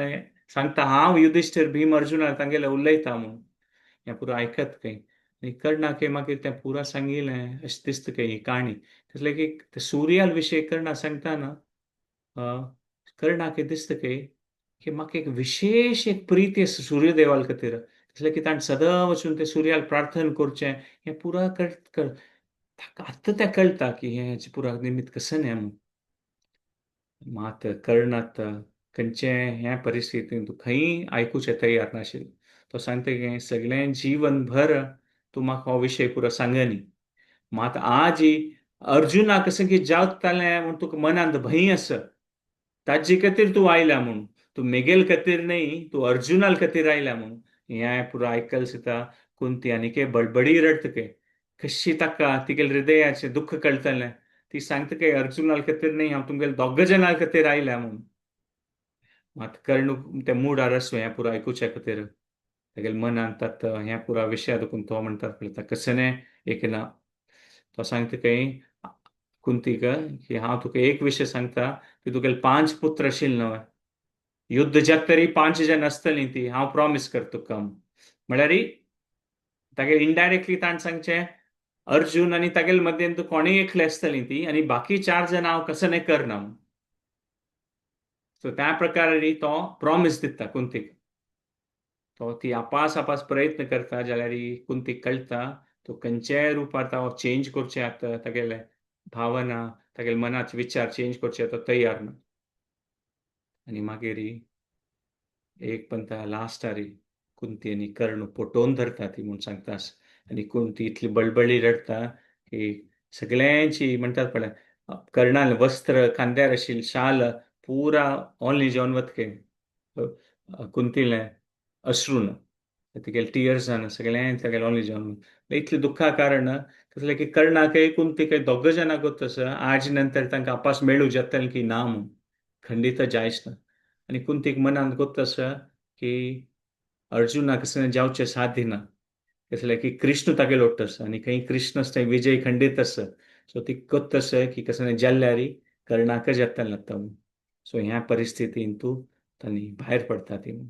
सांगता हांव युधिश्ठीर भीम अर्जुना तांगेले उलयता म्हूण. हें पुरो आयकत खंय आनी कर्णाक मागीर तें पुरा सांगिल्लें अशें दिसता खंय ही काणी कसलें की ते सुर्याल विशय कर्णा सांगतना कर्णाक दिसता खंय की म्हाका एक विशेश एक प्रिती आसा सूर्यदेवाल खातीर कसलें की ताणें सदां वचून ते सुर्याक प्रार्थना करचें हें पुरा कर ताका आतां तें कळटा की हें पुरा निमित्त कशें न्हय म्हूण. मात कर्णात खंयचे ह्या परिस्थितींत तूं खंय आयकुचें तयार नाशिल्लो. तो सांगता की सगळें जीवनभर तूं म्हाका हो विशय पुरो सांगनी मात आज अर्जुना कसं की जावतालें म्हूण तुका मनांत भंय आसा ताजे खातीर तूं आयला म्हूण तूं मेगेल खातीर न्हय तूं अर्जुनाल खातीर आयला म्हूण. हें पुरो आयकल सुद्दां कुंती आनी बडबडी रडटा खंय कशी ताका तिगेले हृदयाचें दुख्ख कळटलें ती सांगता खंय अर्जुनाल खातीर न्हय हांव तुमगेले दोग जाणां खातीर आयल्या म्हूण. मात कर्ण ते मुडार आसूं हें पुरो आयकुच्या खातीर तागेले मनांत आतां ह्या पुरा विशया देखून तो म्हणटात पळय कसलें एक ना. तो सांगता खंय कुंतीक की हांव तुका एक विशय सांगता की तुगेले 5 पुत्र आशिल्ले न्हय युद्ध जात तरी 5 जण आसतलीं ती हांव प्रॉमीस करता तुका. म्हळ्यार तागे इनडायरेक्टली ताणें सांगचें अर्जुन आनी तागेले मदेन तूं कोणेय एकलें आसतलीं ती आनी बाकी चार जाणां हांव कसो नाही करना. सो त्या प्रकारे तो प्रॉमीस दिता कुंतीक. तो ती आपास आपास प्रयत्न करता जाल्यार कुंतीक कळटा तो खंयच्याय रुपार तो चेंज करचे आतां तागेले भावना तागेले मनाचे विचार चेंज करचे तो तयार ना. आनी मागीर एक पंता लास्टारी कुंती आनी कर्ण पोटोवन धरता ती म्हूण सांगता. आनी कुंती इतली बळबळी रडटा की सगळ्यांची म्हणटात पळय कर्णान वस्त्र खांद्यार आशिल्ली शाल पुरा ओली जावन वतके कुंतीले अश्रून तिगेले टियर्सान सगळ्यांक तागेले ओली जावन इतलें दुख्खा कारण कसलें की कर्णाकय कुंतीकय दोग जाणां तसो आज नंतर तांकां आपास मेळूं जातलें की ना म्हूण खंडीत जायच ना. आनी कुंतीक मनांत गोत आसा की अर्जुनाक कसलें जावचें साध्य ना, कसलें की कृष्ण तागेलो लोट आसा आनी खंय कृष्ण आसता विजय खंडीत आसा. सो ती गोत आसा की कसलें जाल्यार कर्णाक जातलें लागता म्हूण. सो ह्या परिस्थितीन तूं तांणी भायर पडटा ती म्हूण.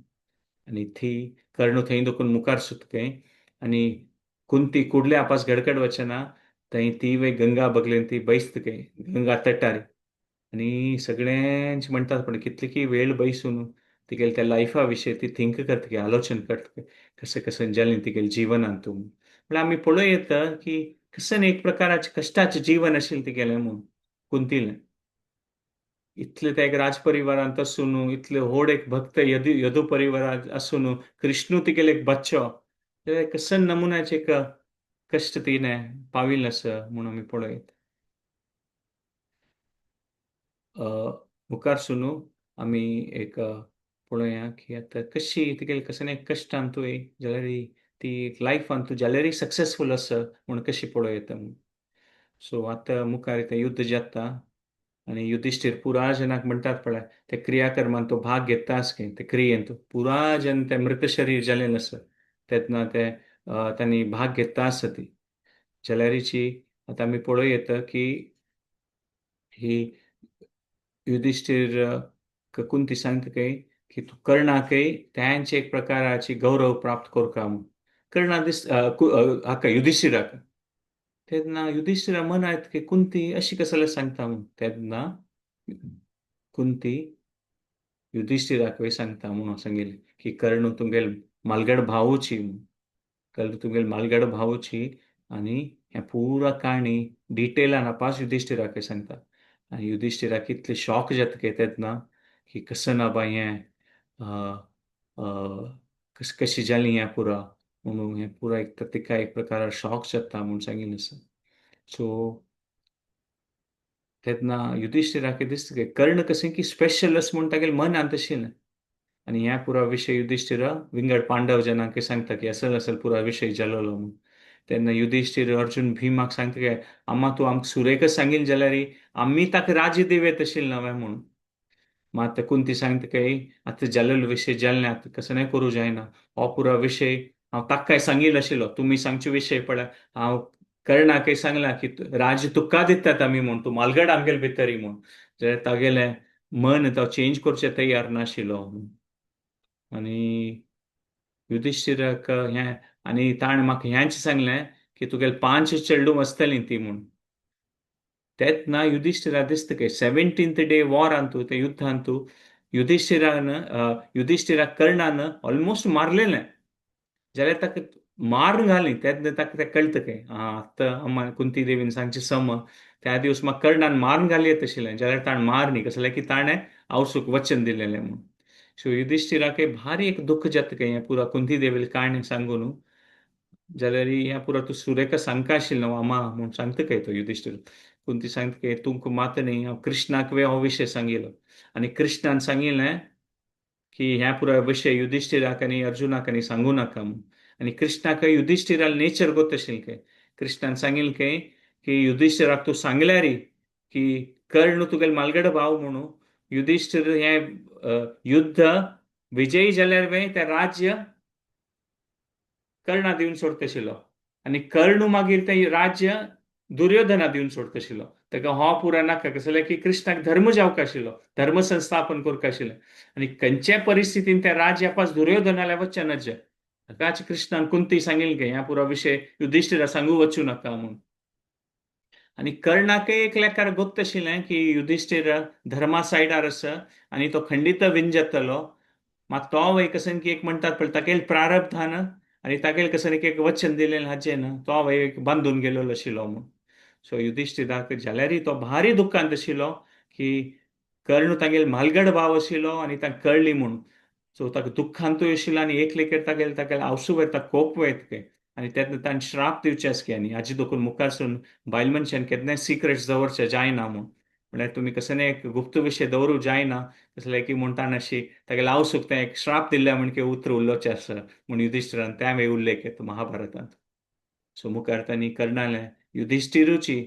आनी थी कर्ण थंय दोकून मुखार सुटके आनी कुंती कुडले आपास घडकड वचना थंय ती वे गंगा बगलेन ती बैसत गे गंगा तटार. आनी सगळ्यांच म्हणटात पण कितली की वेळ बैसून तिगेले त्या लायफा विशयी ती थिंक करता की आलोचन करता कशें कशें जालें तिगेले जिवनांत तूं. म्हळ्यार आमी पळोवं येता की कशें एक प्रकाराचें कश्टाचें जीवन आशिल्लें तिगेलें म्हूण कुंतीलें. इतले त्या एक राजपरिवारांत आसून इतले व्हड एक भक्त यदु यदु परिवारांत आसून कृष्णू तिगेले एक बच्चो कसन नमुन्याचे एक कश्ट तिणें पाविल्लें आसा म्हूण आमी पळयत. मुखार सुनू आमी एक पळोवया की आतां कशी तिगेले कसले कश्टान तुवें जाल्यार ती लायफान तूं जाल्यारय सक्सेसफूल आसा म्हूण कशी पळोवं येता म्हूण. सो आतां मुखार तें युद्ध जाता आनी युधिश्टीर पुरा जनाक म्हणटात पळय ते क्रियाकर्मान तो भाग घेता आसके ते क्रियेंत पुरा जन ते मृत शरीर जालें आसा तेन्ना ते तांणी भाग घेता आसा ती जाल्यारीची. आतां आमी पळोवं येता की ही युधिश्टीर कुंती सांगता काय की तूं कर्णाकय तांचे एक प्रकाराची गौरव प्राप्त करका म्हूण. कर्णा दीस हाका युधिश्टीराक तेन्ना युधिश्टीरा मनांत की कुंती अशी कसले सांगता म्हूण. तेन्ना कुंती युधिश्टीराक सांगता म्हणून सांगिल्लें की कर्ण तुमगेल मालगड भावूची म्हूण, कर्ण तुमगेल मालगड भावूची. आनी हें पुरा काणी डिटेलान आपास युधिश्टीराक सांगता. आनी युधिश्टीराक इतलें शॉक जाता की तेन्ना की कसं ना बाय हें कशी जाली हें पुरा म्हणून हें पुरा एक तर तिका एक प्रकार शॉक जाता म्हूण सांगिल्लें आसा. सो तेन्ना युधिश्टीराक दिसता की कर्ण कशें की स्पेशल अशें म्हूण तागेलें मनांत आशिल्लें. आनी ह्या पुरा विशय युधिश्टीरा विंगड पांडव जनांक सांगता की असल असल पुरा विशय जालोलो म्हूण. तेन्ना युधिश्टीर अर्जुन भीमाक सांगता की आम्मा तूं आमकां सुरेकच सांगिल्लें जाल्यार आमी ताका राज्य दिवयेत आशिल्लें नवें म्हूण. मात कुंती सांगता की आतां जालेलो विशय जालें आतां कसो नाही करूं जायना हो पुरा विशय हांव ताका सांगिल्लो आशिल्लो तुमी सांगचे विशय पळय हांव कर्णाकय सांगलां की राज्य तुका दितात आमी म्हूण, तूं मालगड आमगेले भितरी म्हूण. जाल्यार तागेलें मन तो चेंज करचें तयार नाशिल्लो. आनी युधिश्टीराक हें आनी ताणें म्हाका हेंच सांगलें की तुगेले 5 चेडूं आसतलीं ती म्हूण. तेन्ना युधिश्टीरा दिसता की 17th day वॉरांतू ते युद्धांतू युधिश्टीरान युधिश्टीराक कर्णान ऑलमोस्ट मारलेलें जाल्यार ताका मारून घाली. तेन्ना ताका तें कळटा की आतां आम्मा कुंती देवीन सांगचें सम त्या दिवस म्हाका कर्णान मारून घाली येत आशिल्लें जाल्यार ताणें मारनी कसलें की ताणें आवसूक वचन दिलेलें म्हूण. सो युधिश्टीराक भारी एक दुख्ख जाता की हें पुरा कुंती देवीले काणी सांगून जाल्यार हें पुरा तूं सुरेखा सांगका आशिल्लो न्हू आमा म्हूण सांगता काय तो युधिश्टीर. कुंती सांगता की तुमकां मात न्ही हांव कृष्णाक वे हो विशय सांगिल्लो आनी कृष्णान सांगिल्लें की ह्या पुरा विशय युधिश्टीराक आनी अर्जुनाक आनी सांगू नाका म्हूण. आनी कृष्णाक युधिश्टीराल नेचर गोत आशिल्लें काय कृष्णान सांगिल्लें काय की युधिश्टीराक तूं सांगल्यार की कर्ण तुगेले मालगड भाव म्हणून युधिश्टीर हें युद्ध विजयी जाल्यार वे तें राज्य कर्णा दिवन सोडता आशिल्लो आनी कर्ण मागीर तें राज्य दुर्योधना दिवन सोडता आशिल्लो. ताका हो पुरा नाका कसलें की कृष्णाक धर्म जावंक आशिल्लो, धर्म संस्थापन करूंक आशिल्लें आनी खंयच्याय परिस्थितीन तें राज्य आपास दुर्योधनाल्या वचनच. ताकाच कृष्णान कुंती सांगिल्लें की ह्या पुरो विशय युधिश्ठिरा सांगू वचूं नाका म्हूण. आनी कर्णाकय एक लेखार गोत्त आशिल्लें की युधिश्ठिर धर्मा सायडार आसा आनी तो खंडीत विन जातलो. मात तो वय कसन की एक म्हणटात पळय तागेल प्रारब्धान आनी तागेल कसन एक वचन दिलेलें हाचें न्हू तो वय एक बांदून गेलेलो आशिल्लो म्हूण. सो युधिश्ठिराक जाल्यारय तो भारी दुख्खांत आशिल्लो की कर्ण तागेल म्हालगड भाव आशिल्लो आनी ताका कळ्ळी म्हूण. सो ताका दुख्खांतूय आशिल्लो आनी एक लेगीत तागेल तागेल आवसू वयता कोप वयता आनी तेन्ना ताणें श्राप दिवचे आसके आनी हाजे देखून मुखारसून बायल मनशान केन्नाय सिक्रेट्स दवरचे जायना म्हूण. म्हणल्यार तुमी कसलें एक गुप्त विशय दवरूं जायना कसलें की म्हूण ताणें अशी तागेले आवसूक तें एक श्राप दिल्ल्या म्हण की उतर उलोवचें आसा म्हूण युधिश्ठिरान त्या वेळी उल्लेख येता महाभारतांत. सो मुखार तांणी कर्णालें युधिश्ठिरूची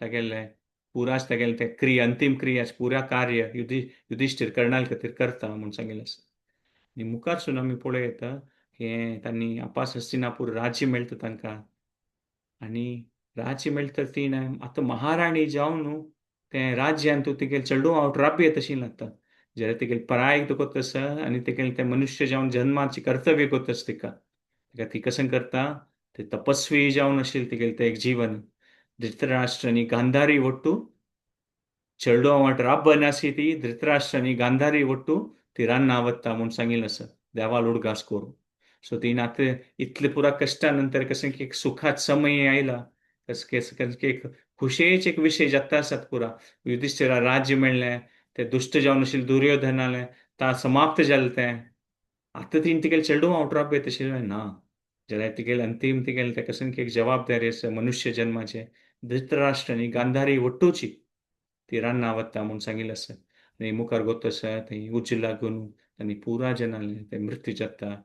तागेलें पुराच तागेलें तें क्रिया अंतीम क्रिया पुरा कार्य युधिश्ठिर कर्णाल खातीर करता म्हूण सांगिल्लें आसा. आनी मुखारसून आमी पळोवं येता हें तांणी आपास हस्तिनापूर राज्य मेळटा तांकां आनी राज्य मेळटा ती आतां महाराणी जावन न्हू तें राज्यान तूं तिगेल चेडूं आवट राबी तशी लागता जाल्यार तिगेल पराय कोत्ता आसा आनी तिगेल तें मनुष्य जावन जन्माची कर्तव्य कोत्ता आसा तिका. तिका ती कशें करता ते तपस्वी जावन आशिल्लें तिगेलें तें एक जीवन. धृतराष्ट्र आनी गांधारी ಒಟ್ಟು चेडूं वाट राबन आसी ती धृतराष्ट्र आनी गांधारी ಒಟ್ಟು ती रान्ना वता म्हूण सांगिल्लें आसा देवाल उडगास करून. सो ती आतां इतले पुरा कश्टा नंतर कशें की एक सुखात समय आयला कशें की एक खुशयेचे एक विशय जाता आसात पुरा. युधिश्ठिरा राज्य मेळ्ळें ते दुश्ट जावन आशिल्लें दुर्योधनालें ता समाप्त जालें तें. आतां तीन तिगेलें चेडूं आवट राबय तशें ना जाल्यार तिगेलें अंतीम तिगेलें तें कशें की एक जबाबदारी आसा मनुष्य जन्माचें धृतराष्ट्र आनी गांधारी ಒಟ್ಟೂची ती रान्ना वता म्हूण सांगिल्लें आसा. आनी मुखार गोत आसा थंय उज्ज लागून आनी पुरा जनालें तें मृत्यू जाता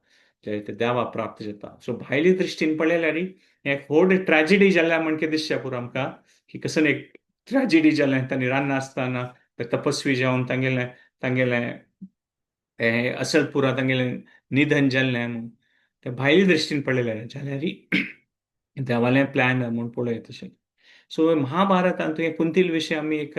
ते देवा प्राप्त जाता. सो भायली दृश्टीन पळयल्यार हें एक व्हड ट्रॅजिडी जाल्या म्हण कितें दिसता पुरो आमकां की कसलें एक ट्रॅजिडी जालें तांणी रान्ना आसतना ते तपस्वी जावन तांगेलें तांगेलें हें असल पुरा तांगेलें निधन जाल्लें म्हूण ते भायली दृश्टीन पळयलें जाल्यार देवालें प्लॅन म्हूण पळोवया तशें. सो महाभारतांत हें कुंतील विशय आमी एक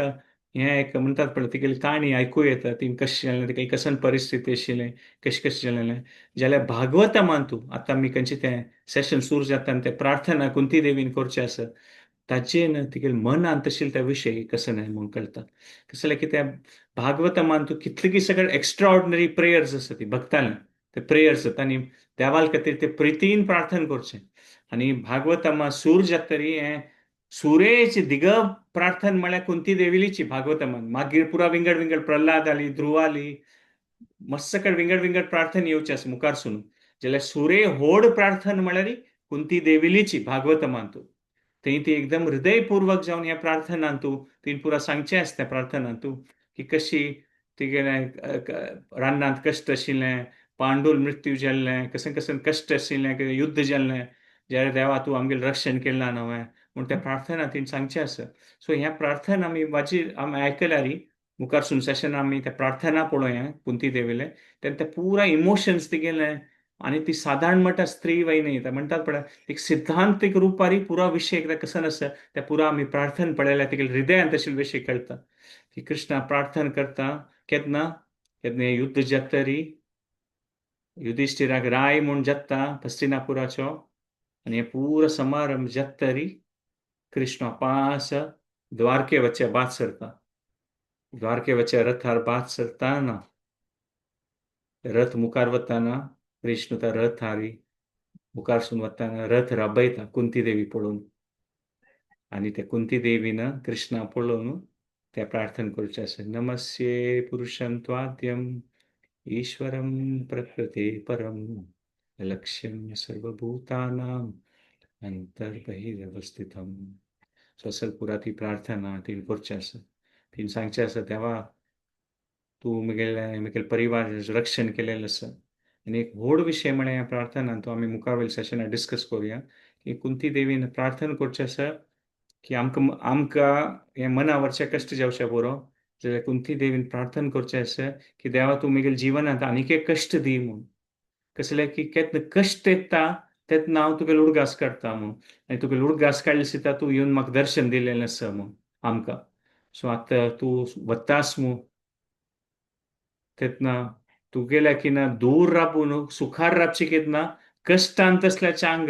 हें एक म्हणटात पळय तिगेली काणी आयकूं येता ती कशें जालें तिगेली कसन परिस्थिती आशिल्लें कशें कशें जालें जाल्यार भागवतमान आतां आमी खंयचें तें सेशन सुरू जाता आनी तें प्रार्थना कुंती देवीन करचें आसा ताचेर न्हू तिगेले मनांत आशिल्ले त्या विशय कसो न्हय म्हूण कळटा. कसलें की त्या भागवतमान तूं कितले की सगळे एक्स्ट्रा ऑर्डिनरी प्रेयर्स आसा ती भक्ताले ते प्रेयर्स तांणी देवाल खातीर ते प्रितीन प्रार्थना करचें. आनी भागवतमा सूर जातरी हें सुरेच दिग प्रार्थना म्हळ्यार कुंती देवीलीची भागवतमान. मागीर पुरा विंगड विंगड प्रल्हाद आली ध्रुव आली मस्त कडेन विंगड विंगड प्रार्थना येवचे आसा मुखारसून. जाल्यार सुरे व्हड प्रार्थना म्हळ्यार कुंती देवीलीची भागवतमान तूं थंय ती एकदम हृदयपूर्वक जावन ह्या प्रार्थनान तूं ती पुरा सांगचें आसता प्रार्थनान तूं की कशी तिगेलें रानांत कश्ट आशिल्लें पांडुल मृत्यू जाल्लें कशें कशें कश्ट आशिल्लें युद्ध जाल्लें जाल्यार देवा तूं आमगेलें रक्षण केलां न्हय म्हूण त्या प्रार्थना तिणें सांगचें आसा. सो ह्या प्रार्थना आमी वाजी आमी आयकल्यार मुखारसून सेशन आमी त्या प्रार्थना पळोवया कुंती देवीले तेन्ना ते पुरा इमोशन्स तिगेले आनी ती सादारण म्हणटा स्त्री वय न्ही ते म्हणटात पळय एक सिद्धांतीक रुपारी पुरा विशय एकदां कसो आसा त्या पुरा आमी प्रार्थना पळयल्यार तिगेले हृदयांत आशिल्ले विशय कळटा की कृष्णा प्रार्थना करता केन्ना केन्ना युद्ध जातरी युधिश्ठिराक राय म्हूण जाता हस्तिनापुराचो आनी हे पुरो समारंभ जातरी कृष्ण पास द्वारके वचे बाद सरता. द्वारके वचे रथार बाद सरताना रथ मुखार वताना कृष्ण त्या रथारी मुखारसून वताना रथ राबयता कुंती देवी पळोवन आनी ते कुंती देवीन कृष्णा पळोवन ते प्रार्थना करचें आसा. नमस्ये पुरुषं त्वाद्यम ईश्वरं प्रकृते परम लक्ष्यं सर्वभूतानां अंतर्बहिरवस्थितम. सो असल पुरा ती प्रार्थना तिणें करचें आसा. तिणें सांगचें आसा देवा तूं म्हगेलें म्हगेलें परिवार रक्षण केलेलें आसा. आनी एक व्हड विशय म्हळ्यार ह्या प्रार्थनान तो आमी मुखावेल्या सेशनार डिस्कस करुया की कुंती देवीन प्रार्थना करचें आसा की आमकां आमकां हें मनावरचें कश्ट जावचें बरो जाल्यार कुंती देवीन प्रार्थना करचें आसा की देवा तूं म्हगेल्या जिवनांत आनीक एक कश्ट दी म्हूण. कसलें की केन्ना कश्ट येता तेन्ना हांव तुगेलो उडगास काडटा म्हूण आनी तुगेलो उडगास काडले सुद्दां तूं येवन म्हाका दर्शन दिलेलें आसा म्हूण आमकां. सो आतां तूं वतास म्हूण तेन्ना तुगेल्या किना दूर राबून सुखार राबचें केन्ना कश्टान तसल्या चांग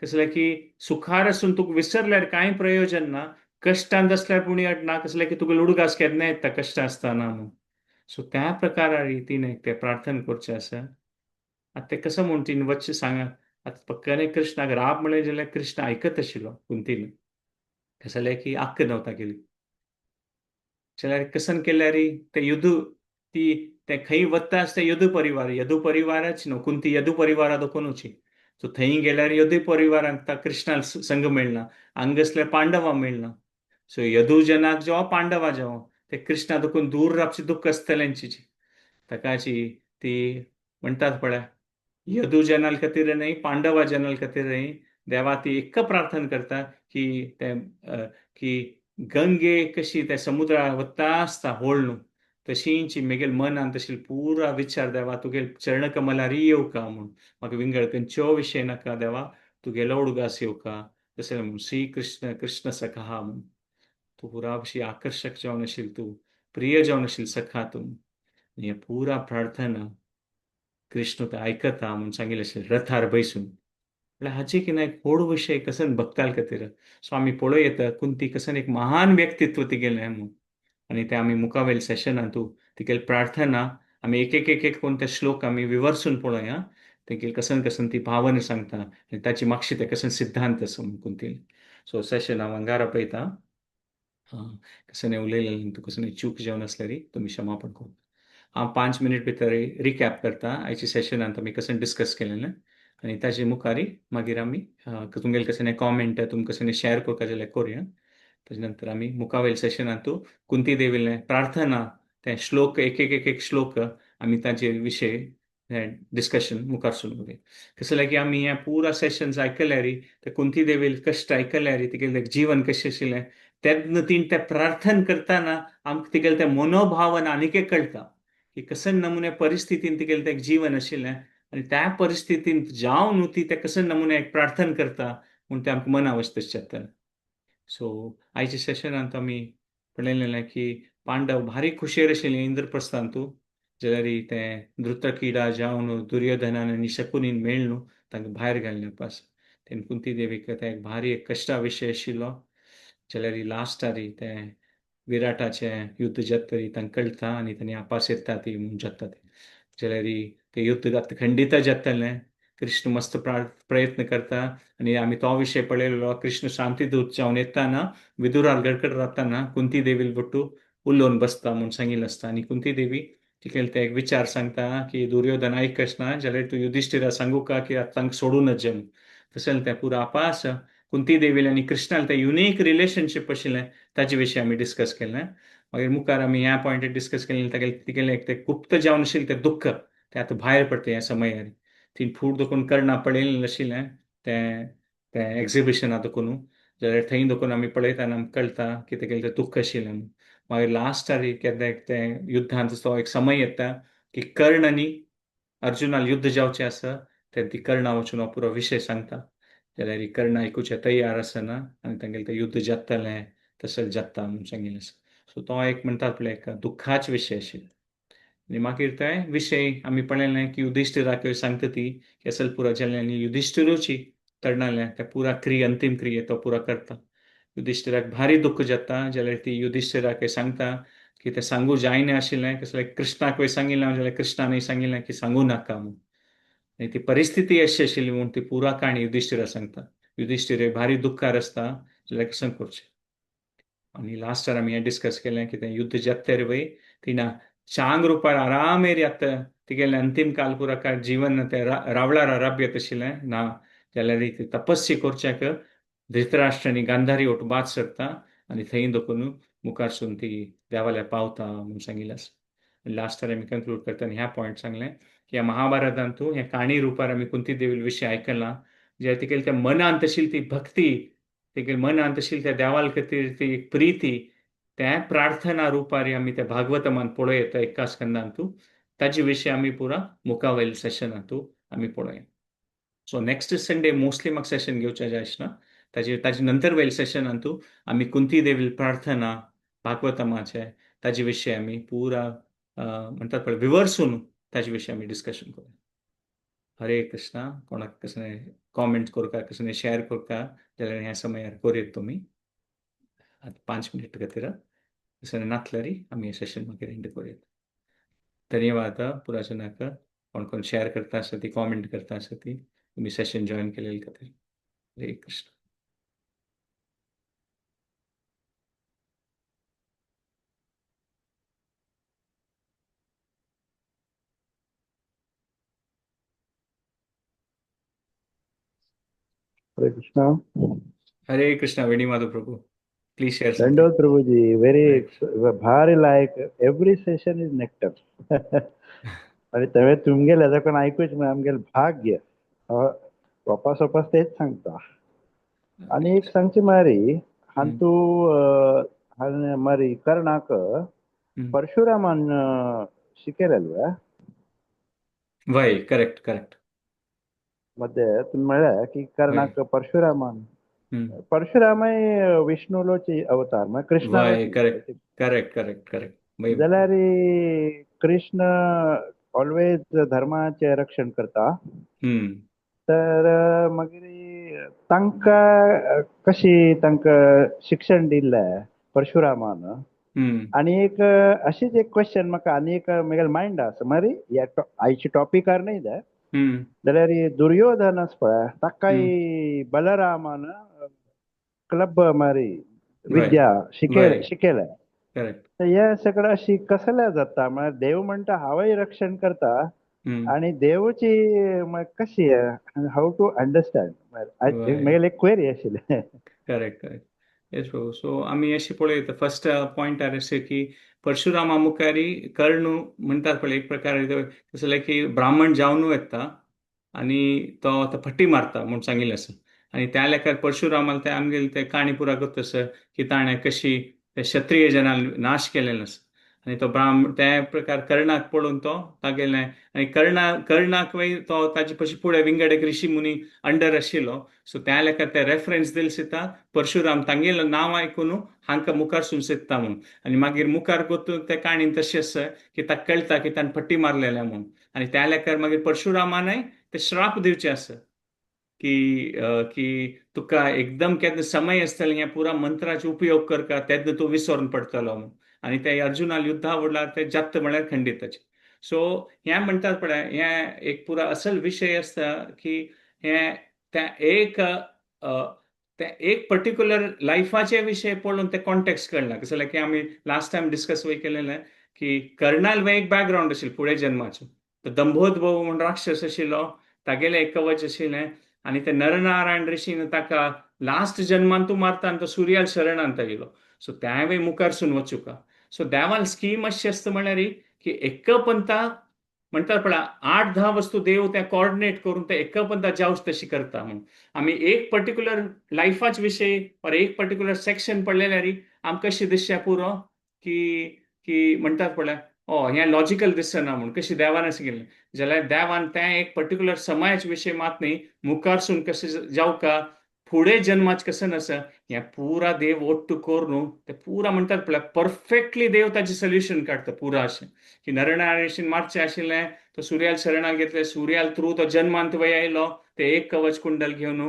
कसले की सुखार आसून तुका विसरल्यार कांय प्रयोजन ना. कश्टान आसल्यार पुणी ना कसले की तुका उडगास केन्ना येता कश्ट आसतना म्हूण. सो त्या प्रकारा रितीन ते प्रार्थना करचें आसा. आतां तें कसो म्हूण तिणें वच सांगा. आतां पक्काने कृष्णाक राब म्हणलें जाल्यार कृष्ण आयकत आशिल्लो कुंतीन. कशें जालें की आक्क नवता केली जाल्यार कसन केल्यार ते युद्ध ती ते खंय वता आसता यदु परिवार, यदु परिवाराच न्हू, कुंती यदु परिवारा दोकोनूची. सो थंय गेल्यार यदु परिवारांक कृष्णा संग मेळना, हांगासल्यार पांडवा मेळना. सो यदु जनाक जावं पांडवा जावं ते कृष्णा दोकून दूर रावचे दुख्ख आसतलेंची. ताकाची ती म्हणटात पळय, यदु जनाल खातीर न्हय पांडवा जनाल खातीर न्हय, देवा ती एक प्रार्थना करता की ते की गंगे कशी त्या समुद्रा वता आसता होळ न्हू, तशींची मेगेल मनान तशी पुरा विचार देवा तुगेल चरणकमलारी येवका म्हूण, म्हाका विंगड खंयचो विशय नाका देवा, तुगेलो उडगास येवका. तशें म्हूण श्री कृष्ण कृष्ण सखा म्हूण तूं पुरा अशी आकर्शक जावन आशिल्ल, तूं प्रिय जावन आशिल्ल सखा तूं. हे पुरा प्रार्थना कृष्ण ते आयकता म्हूण सांगिल्लें आशिल्लें रथार बैसून. म्हळ्यार हाचे की ना एक व्हड विशय कसन भक्ताल खातीर. सो आमी पळोवं येता कुंती कसन एक महान व्यक्तित्व तिगेलें म्हूण. आनी ते आमी मुखावेल सेशनांतू तिगेली प्रार्थना आमी एक एक एक एक कोण ते श्लोक आमी विवर्सून पळोवया, तेगेली कसन कसन ती भावना सांगता आनी ताची मागशी ते कसन सिद्धांत आसा म्हूण कुंतीन. सो सेशन हांव हांगा रापयता. कसने उलयलें तूं कसने चूक जावन आसल्यार तुमी क्षमापण करू. हांव 5 मिनट भितर रिकॅप करता आयच्या सेशनांत आमी कशें डिस्कस केलें आनी ताजे मुखारी मागीर आमी तुमगेले कशें कॉमेंट तुमकां कशें शेअर करपा जाल्यार करुया. ताजे नंतर आमी मुखावेल सेशनांतू कुंती देवीलें प्रार्थना ते श्लोक एक एक एक एक श्लोक आमी ताजे विशय डिस्कशन मुखार सुरू करुया. कशें जाल्यार की आमी हें पुरा सेशन्स आयकल्यार ते कुंती देवील कश्ट आयकल्यार तिगेलें जीवन कशें आशिल्लें तेन्ना तीन ते प्रार्थना करतना आमकां तिगेलें तें मनोभावन आनीक एक कळटा की कसन नमुने परिस्थितीन तिगेलें तें जीवन आशिल्लें आनी त्या परिस्थितीन जावन न्हू ती ते कसन नमुने एक प्रार्थना करता म्हूण तें आमकां मना वचता जाता. सो आयच्या सेशनांत आमी पळयलें की पांडव भारी खुशेर आशिल्ले इंद्रप्रस्थांतू, जाल्यार तें धृतकिडा जावन दुर्योधनान आनी शकुनीन मेळ्ळू तांकां भायर घालले पास. तेन्ना कुंती देवीक तें एक भारी एक कश्टा विशय आशिल्लो. जाल्यार लास्टारी तें विराटाचें युद्ध जातरी तांकां कळटा आनी तांणी आपास येता ती म्हूण जाता तें. जाल्यार तें युद्ध आतां खंडीत जातलें. कृष्ण मस्त प्रयत्न करता आनी आमी तो विशय पळयलो. कृष्ण शांतीदूत जावन येताना विदुरार गडकड रावताना कुंती देवील बट्टू उलोवन बसता म्हूण सांगिल्लें आसता. आनी कुंती देवी तिगेले ते एक विचार सांगता की दुर्योधन आयकना जाल्यार तूं युधिश्ठिरा सांगू का की आतां तांकां सोडूनच जेम. तशें तें पुरा आपास कुंती देवील आनी कृष्णाल तें युनीक रिलेशनशीप आशिल्लें ताजे विशीं आमी डिस्कस केलें. मागीर मुखार आमी ह्या पॉयंटार डिस्कस केलें तागेलें तिगेलें एक तें गुप्त जावन आशिल्लें तें दुख्ख तें आतां भायर पडटा ह्या समयार. ती फूड दोकून करना पळयलें आशिल्लें तें तें एक्झिबिशना दोकून, जाल्यार थंय दोकून आमी पळयतना आमकां कळटा की तेगेलें तें दुख्ख आशिल्लें. मागीर लास्टार केन्ना एक तें युद्धांत तो एक समय येता की कर्ण आनी अर्जुनाल युद्ध जावचें आसा तेन्ना ती कर्णा वचून हो पुरो विशय सांगता. जाल्यार कर्ण आयकुचें तयार आसना आनी तांगेलें तें युद्ध जातलें तशें जाता म्हूण सांगिल्लें आसा. सो तो एक म्हणटात पळय एक दुख्खाचो विशय आशिल्लो. आनी मागीर ते विशय आमी पळयलें की युधिश्ठिराक सांगता ती की असल पुरो जालें आनी युधिश्ठिरूची तरणालें ते पुरा क्रिया अंतीम क्रिया तो पुरा करता. युधिश्ठिराक भारी दुख्ख जाता जाल्यार ती युधिश्ठिराक सांगता की तें सांगू जायना आशिल्लें कसलें कृष्णाक सांगिल्लें जाल्यार कृष्णानय सांगिल्लें की सांगू नाका म्हूण. आनी ती परिस्थिती अशी आशिल्ली म्हूण ती पुरा काणी युधिश्ठिरा सांगता. युधिश्ठिर भारी दुख्खार आसता जाल्यार कशें करचें. आनी लास्टार आमी हें डिस्कस केलें की तें युद्ध जाता रे वय तिणें चांग रुपार आरामेर आतां तिगेलें अंतीम काल पुरा काळ जीवन तें रावळार आराब्यत आशिल्लें ना जाल्यार ती तपस्या करच्याक धृतराष्ट्र आनी गांधारी ओट बाद सरता आनी थंय दोकून मुखारसून ती देवाल्या पावता म्हूण सांगिल्लें आसा. लास्टार आमी कंक्लूड करता आनी ह्या पॉयंट सांगलें की ह्या महाभारतांतू ह्या काणी रुपार आमी कुंती देवी विशय आयकलां, ज्या तिगेले त्या मनांत आशिल्ली ती भक्ती, तिगेले मनांत आशिल्ली त्या देवाल खातीर ती प्रिती, त्या प्रार्थना रुपार आमी त्या भागवतमान पळोवं येता एका स्कंदांतू. ताजे विशय आमी पुरा मुखावयल सेशनांतू आमी पळोवया. सो नेक्स्ट संडे मोस्टली म्हाका सेशन घेवचें जाय आसना, ताजे नंतर वयल सेशनांतू आमी कुंती देवी प्रार्थना भागवतमाचे ताजे विशय आमी पुरा म्हणटात पळय विवर्सून ताजे विशय आमी डिस्कशन करूया. हरे कृष्णा. कोणाक कसलें कॉमेंट करता, कसलें शेअर करता जाल्यार ह्या समयार करूं तुमी. आतां 5 मिनट खातीर तशें नातल्यार आमी सेशन मागीर एंड करूया. धन्यवाद पुराजनाक. कोण कोण शेअर करता आसा ती, कॉमेंट करता आसा ती, तुमी सेशन जॉयन केलेले खातीर. हरे Krishna. Hare Krishna. Hare Krishna. Veni Madhav Prabhu, please share something. Dandot Prabhuji, very Hare भारी, like every session is nectar. आणि तेव्हा तुमगेले कोण आयकूच म्हळ्यार आमगेलें भाग्य. वापस वापस तेच सांगता. आणि एक सांगची मारी हांतू मारी कर्णाक परशुरामान शिकयलें. वय, करेक्ट करेक्ट. मध्ये तुम्ही म्हळ्यार की कर्णाक परशुरामान, परशुरामय विष्णुलोची अवतार, म्हळ्यार वय, कृष्णालोची. Correct correct correct correct. वय. जाल्यार कृष्ण ऑलवेज धर्माचें रक्षण करता. तर मागीर तांकां कशी तांकां शिक्षण दिल्लें परशुरामान? आनी एक अशीच एक क्वेश्चन म्हाका आनी एक म्हगेले मायंड आसा मारी, ह्या आयच्या टॉपिकार न्ही तें. जाल्यार दुर्योधन आसा पळय, ताकाय बलरामान क्लब मारी विद्या शिकयलें शिकयलें. करेक्ट. हे सगळं अशी कसले जाता? म्हळ्यार देव म्हणटा हांवय रक्षण करता आणि देवची कशी, how to understand? म्हगेले एक क्वेरी आशिल्ली. करेक्ट करेक्ट, येस प्रभू. सो आमी अशी पळयता, फर्स्ट पॉयंट अशें की परशुरामा मुखारी कर्ण म्हणटात पळय, एक प्रकारे कसलें की ब्राह्मण जावन येता आनी तो आतां फटी मारता म्हूण सांगिल्लें आसा. आनी त्या लेखार परशुरामाल ते आमगेले ते काणी पुरा करता आसा की ताणें कशी ते क्षत्रिय जनान नाश केलेलो आसा. आनी तो ब्राह्मण त्या प्रकार कर्णाक पळोवन तो तागेलें, आनी कर्णाक वय तो ताजे पशी फुडें विंगड एक ऋषी मुनी अंडर आशिल्लो. सो त्या लेखार ते रेफरन्स दिल दिता परशुराम तांगेलो नांव आयकून हांकां मुखार सून सोदता म्हूण. आनी मागीर मुखार गोतून ते काणीन तशें आसा की ताका कळटा की ताणें फटी मारलेल्या म्हूण. आनी त्या लेखार मागीर परशुरामानय ते श्राप दिवचे आसा की की तुका एकदम केन्ना समय आसतलें ह्या पुरा मंत्राचो उपयोग करका तेन्ना तूं विसरून पडटलो म्हूण. आनी ते अर्जुनाल युद्धा वडला ते जात्त म्हळ्यार खंडिताचे. सो हें म्हणटात पळय, हें एक पुरा असल विशय आसता की हें त्या एक त्या एक पर्टिक्युलर लायफाचे विशय पळोवन ते कॉन्टेक्स्ट कळना. कसं की आमी लास्ट टायम डिस्कस वय केलेलें की कर्णाल एक बॅकग्रावंड आशिल्लें फुडें जन्माचो, तो दंभोद्भव म्हूण राक्षस आशिल्लो, तागेलें एक कवच आशिल्लें आनी ते नरनारायण ऋषीन ताका लास्ट जन्मान तूं मारता आनी तो सुर्याल शरणांत गेलो. सो त्याय मुखार सून वचुका. सो देवान स्कीम अशी आसता म्हळ्यार की एक पंथा म्हणटात पळय 8-10 वस्तू देव त्या कॉर्डिनेट करून ते एक पंथा जावच तशी करता म्हूण. आमी एक पर्टिक्युलर लायफाच विशय और एक पर्टिक्युलर सेक्शन पडलेल्यार आमकां कशी दिसच्या पुरो की की म्हणटात पळय ओ हें लॉजिकल दिसना म्हूण, कशी देवान अशें केलें जाल्यार देवान तें एक पर्टिक्युलर समायाचे विशय मात न्ही मुखारसून कशें जावका फुडें जन्माच कशें नासा हें पुरा देव ओट्टू करून ते पुरा म्हणटात पळय परफेक्टली देव ताचें सोल्युशन काडटा पुरा अशें की नरनारायण मारचें आशिल्लें तो सुर्याल शरणाक घेतलें, सुर्याल थ्रू तो जन्मांत वय आयलो ते एक कवच कुंडल घेवन.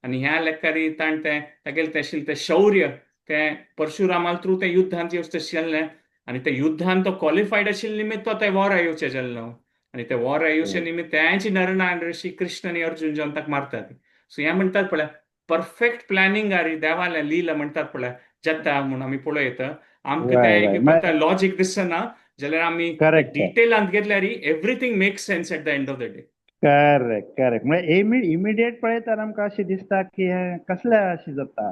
आनी ह्या लेखारी ताणें तें तागेलें तें आशिल्लें तें शौर्य तें परशुरामाल थ्रू तें युद्धांत येवचें तशें जाल्लें. आनी ते युद्धान तो क्वॉलिफायड आशिल्ले निमित्त तो ते वॉर येवचें जाल्लो. आनी ते वॉर येवचे निमित्त तेंच नरनारायण ऋषी कृष्ण आनी अर्जुन जावन ताका मारतात. सो हें म्हणटात पळय परफेक्ट प्लॅनिंग आरी देवालें लीला म्हणटात पळय जाता म्हूण आमी पळयता. आमकां तें एक प्रकार लॉजीक दिसना जाल्यार आमी डिटेलांत घेतल्यार everything makes sense at the end of the day. Correct correct. म्हळ्यार इमिडिएट पळयतना आमकां अशें दिसता की हें कसलें अशें जाता,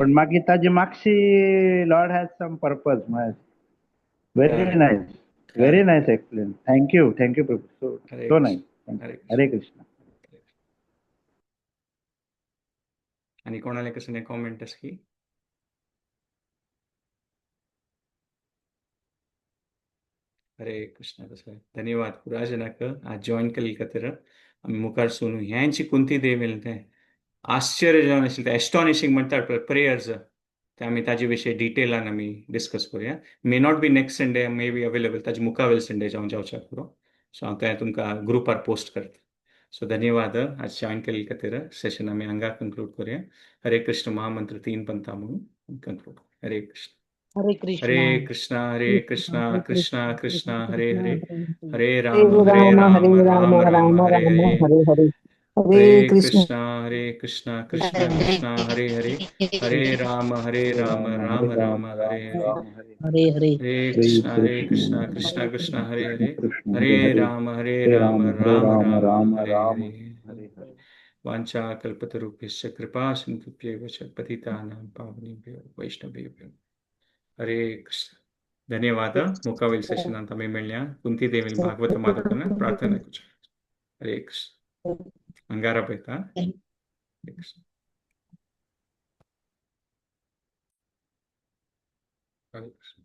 पण मागीर ताजी मागशी लॉर्ड हॅज सम पर्पज. म्हळ्यार very nice, very nice explain. Thank you, thank you Prabhu, so nice. Hare Krishna. आणि कोणाला कसं नाही कॉमेंट की? हरे कृष्ण. तसं धन्यवाद पुराजनाक आज जॉईन केले खातीर. आमी मुखार सून ह्यांची कुंती देव तें आश्चर्य जावन आशिल्लें तें एस्टॉनिशींग म्हणटात पळय प्रेयर्स, ते आमी ताजे विशय डिटेलान आमी डिस्कस करुया. May not be next Sunday, may be available ताजे मुखावेल संडे जावन जावच्या पुरो. सो हांव तें तुमकां ग्रुपार पोस्ट करता. सो धन्यवाद आज जॉईन केल्ले खातीर. सेशन आमी हांगा कंक्लूड करूया. हरे कृष्ण महामंत्र तीन पंता म्हणून कंक्लूड. हरे कृष्ण. हरे कृष्णा. हरे कृष्णा हरे कृष्णा कृष्णा हरे कृष्णा कृष्णा कृष्णा कृष्ण हरे कृष्ण हरे, हरे हरे, हरे राम हरे हरे राम राम हरे राम राम राम राम हरे राम हरे, हरे हरे, हरे हरे कृष्ण कृष्णा हरे कृष्णा कृष्णा कृष्णा हरे हरे, हरे राम हरे हरे राम राम हरे राम राम राम हरे राम हरे, राम हरे हरे हरे. हरे हरे कृष्णा हरे कृष्ण कृष्णा कृष्णा कृष्णा हरे कृष्ण हरे, कृष्ण हरे हरे हरे, राम हरे हरे राम राम हरे राम राम राम राम हरे राम हरे. हरे हरे. वाञ्छा कल्पतरुभ्यश्च कृपा सिन्धुभ्येव च पतितानां पावनेभ्यो वैष्णवेभ्यो. हरे कृष्ण. धन्यवाद. मुखावेल सेशनांत आमी मेळया. कुंती देवीन भागवत माधवना प्रार्थना करची. हरे कृष्ण. अंगारा पळयता. हरे कृष्ण. हरे कृष्ण.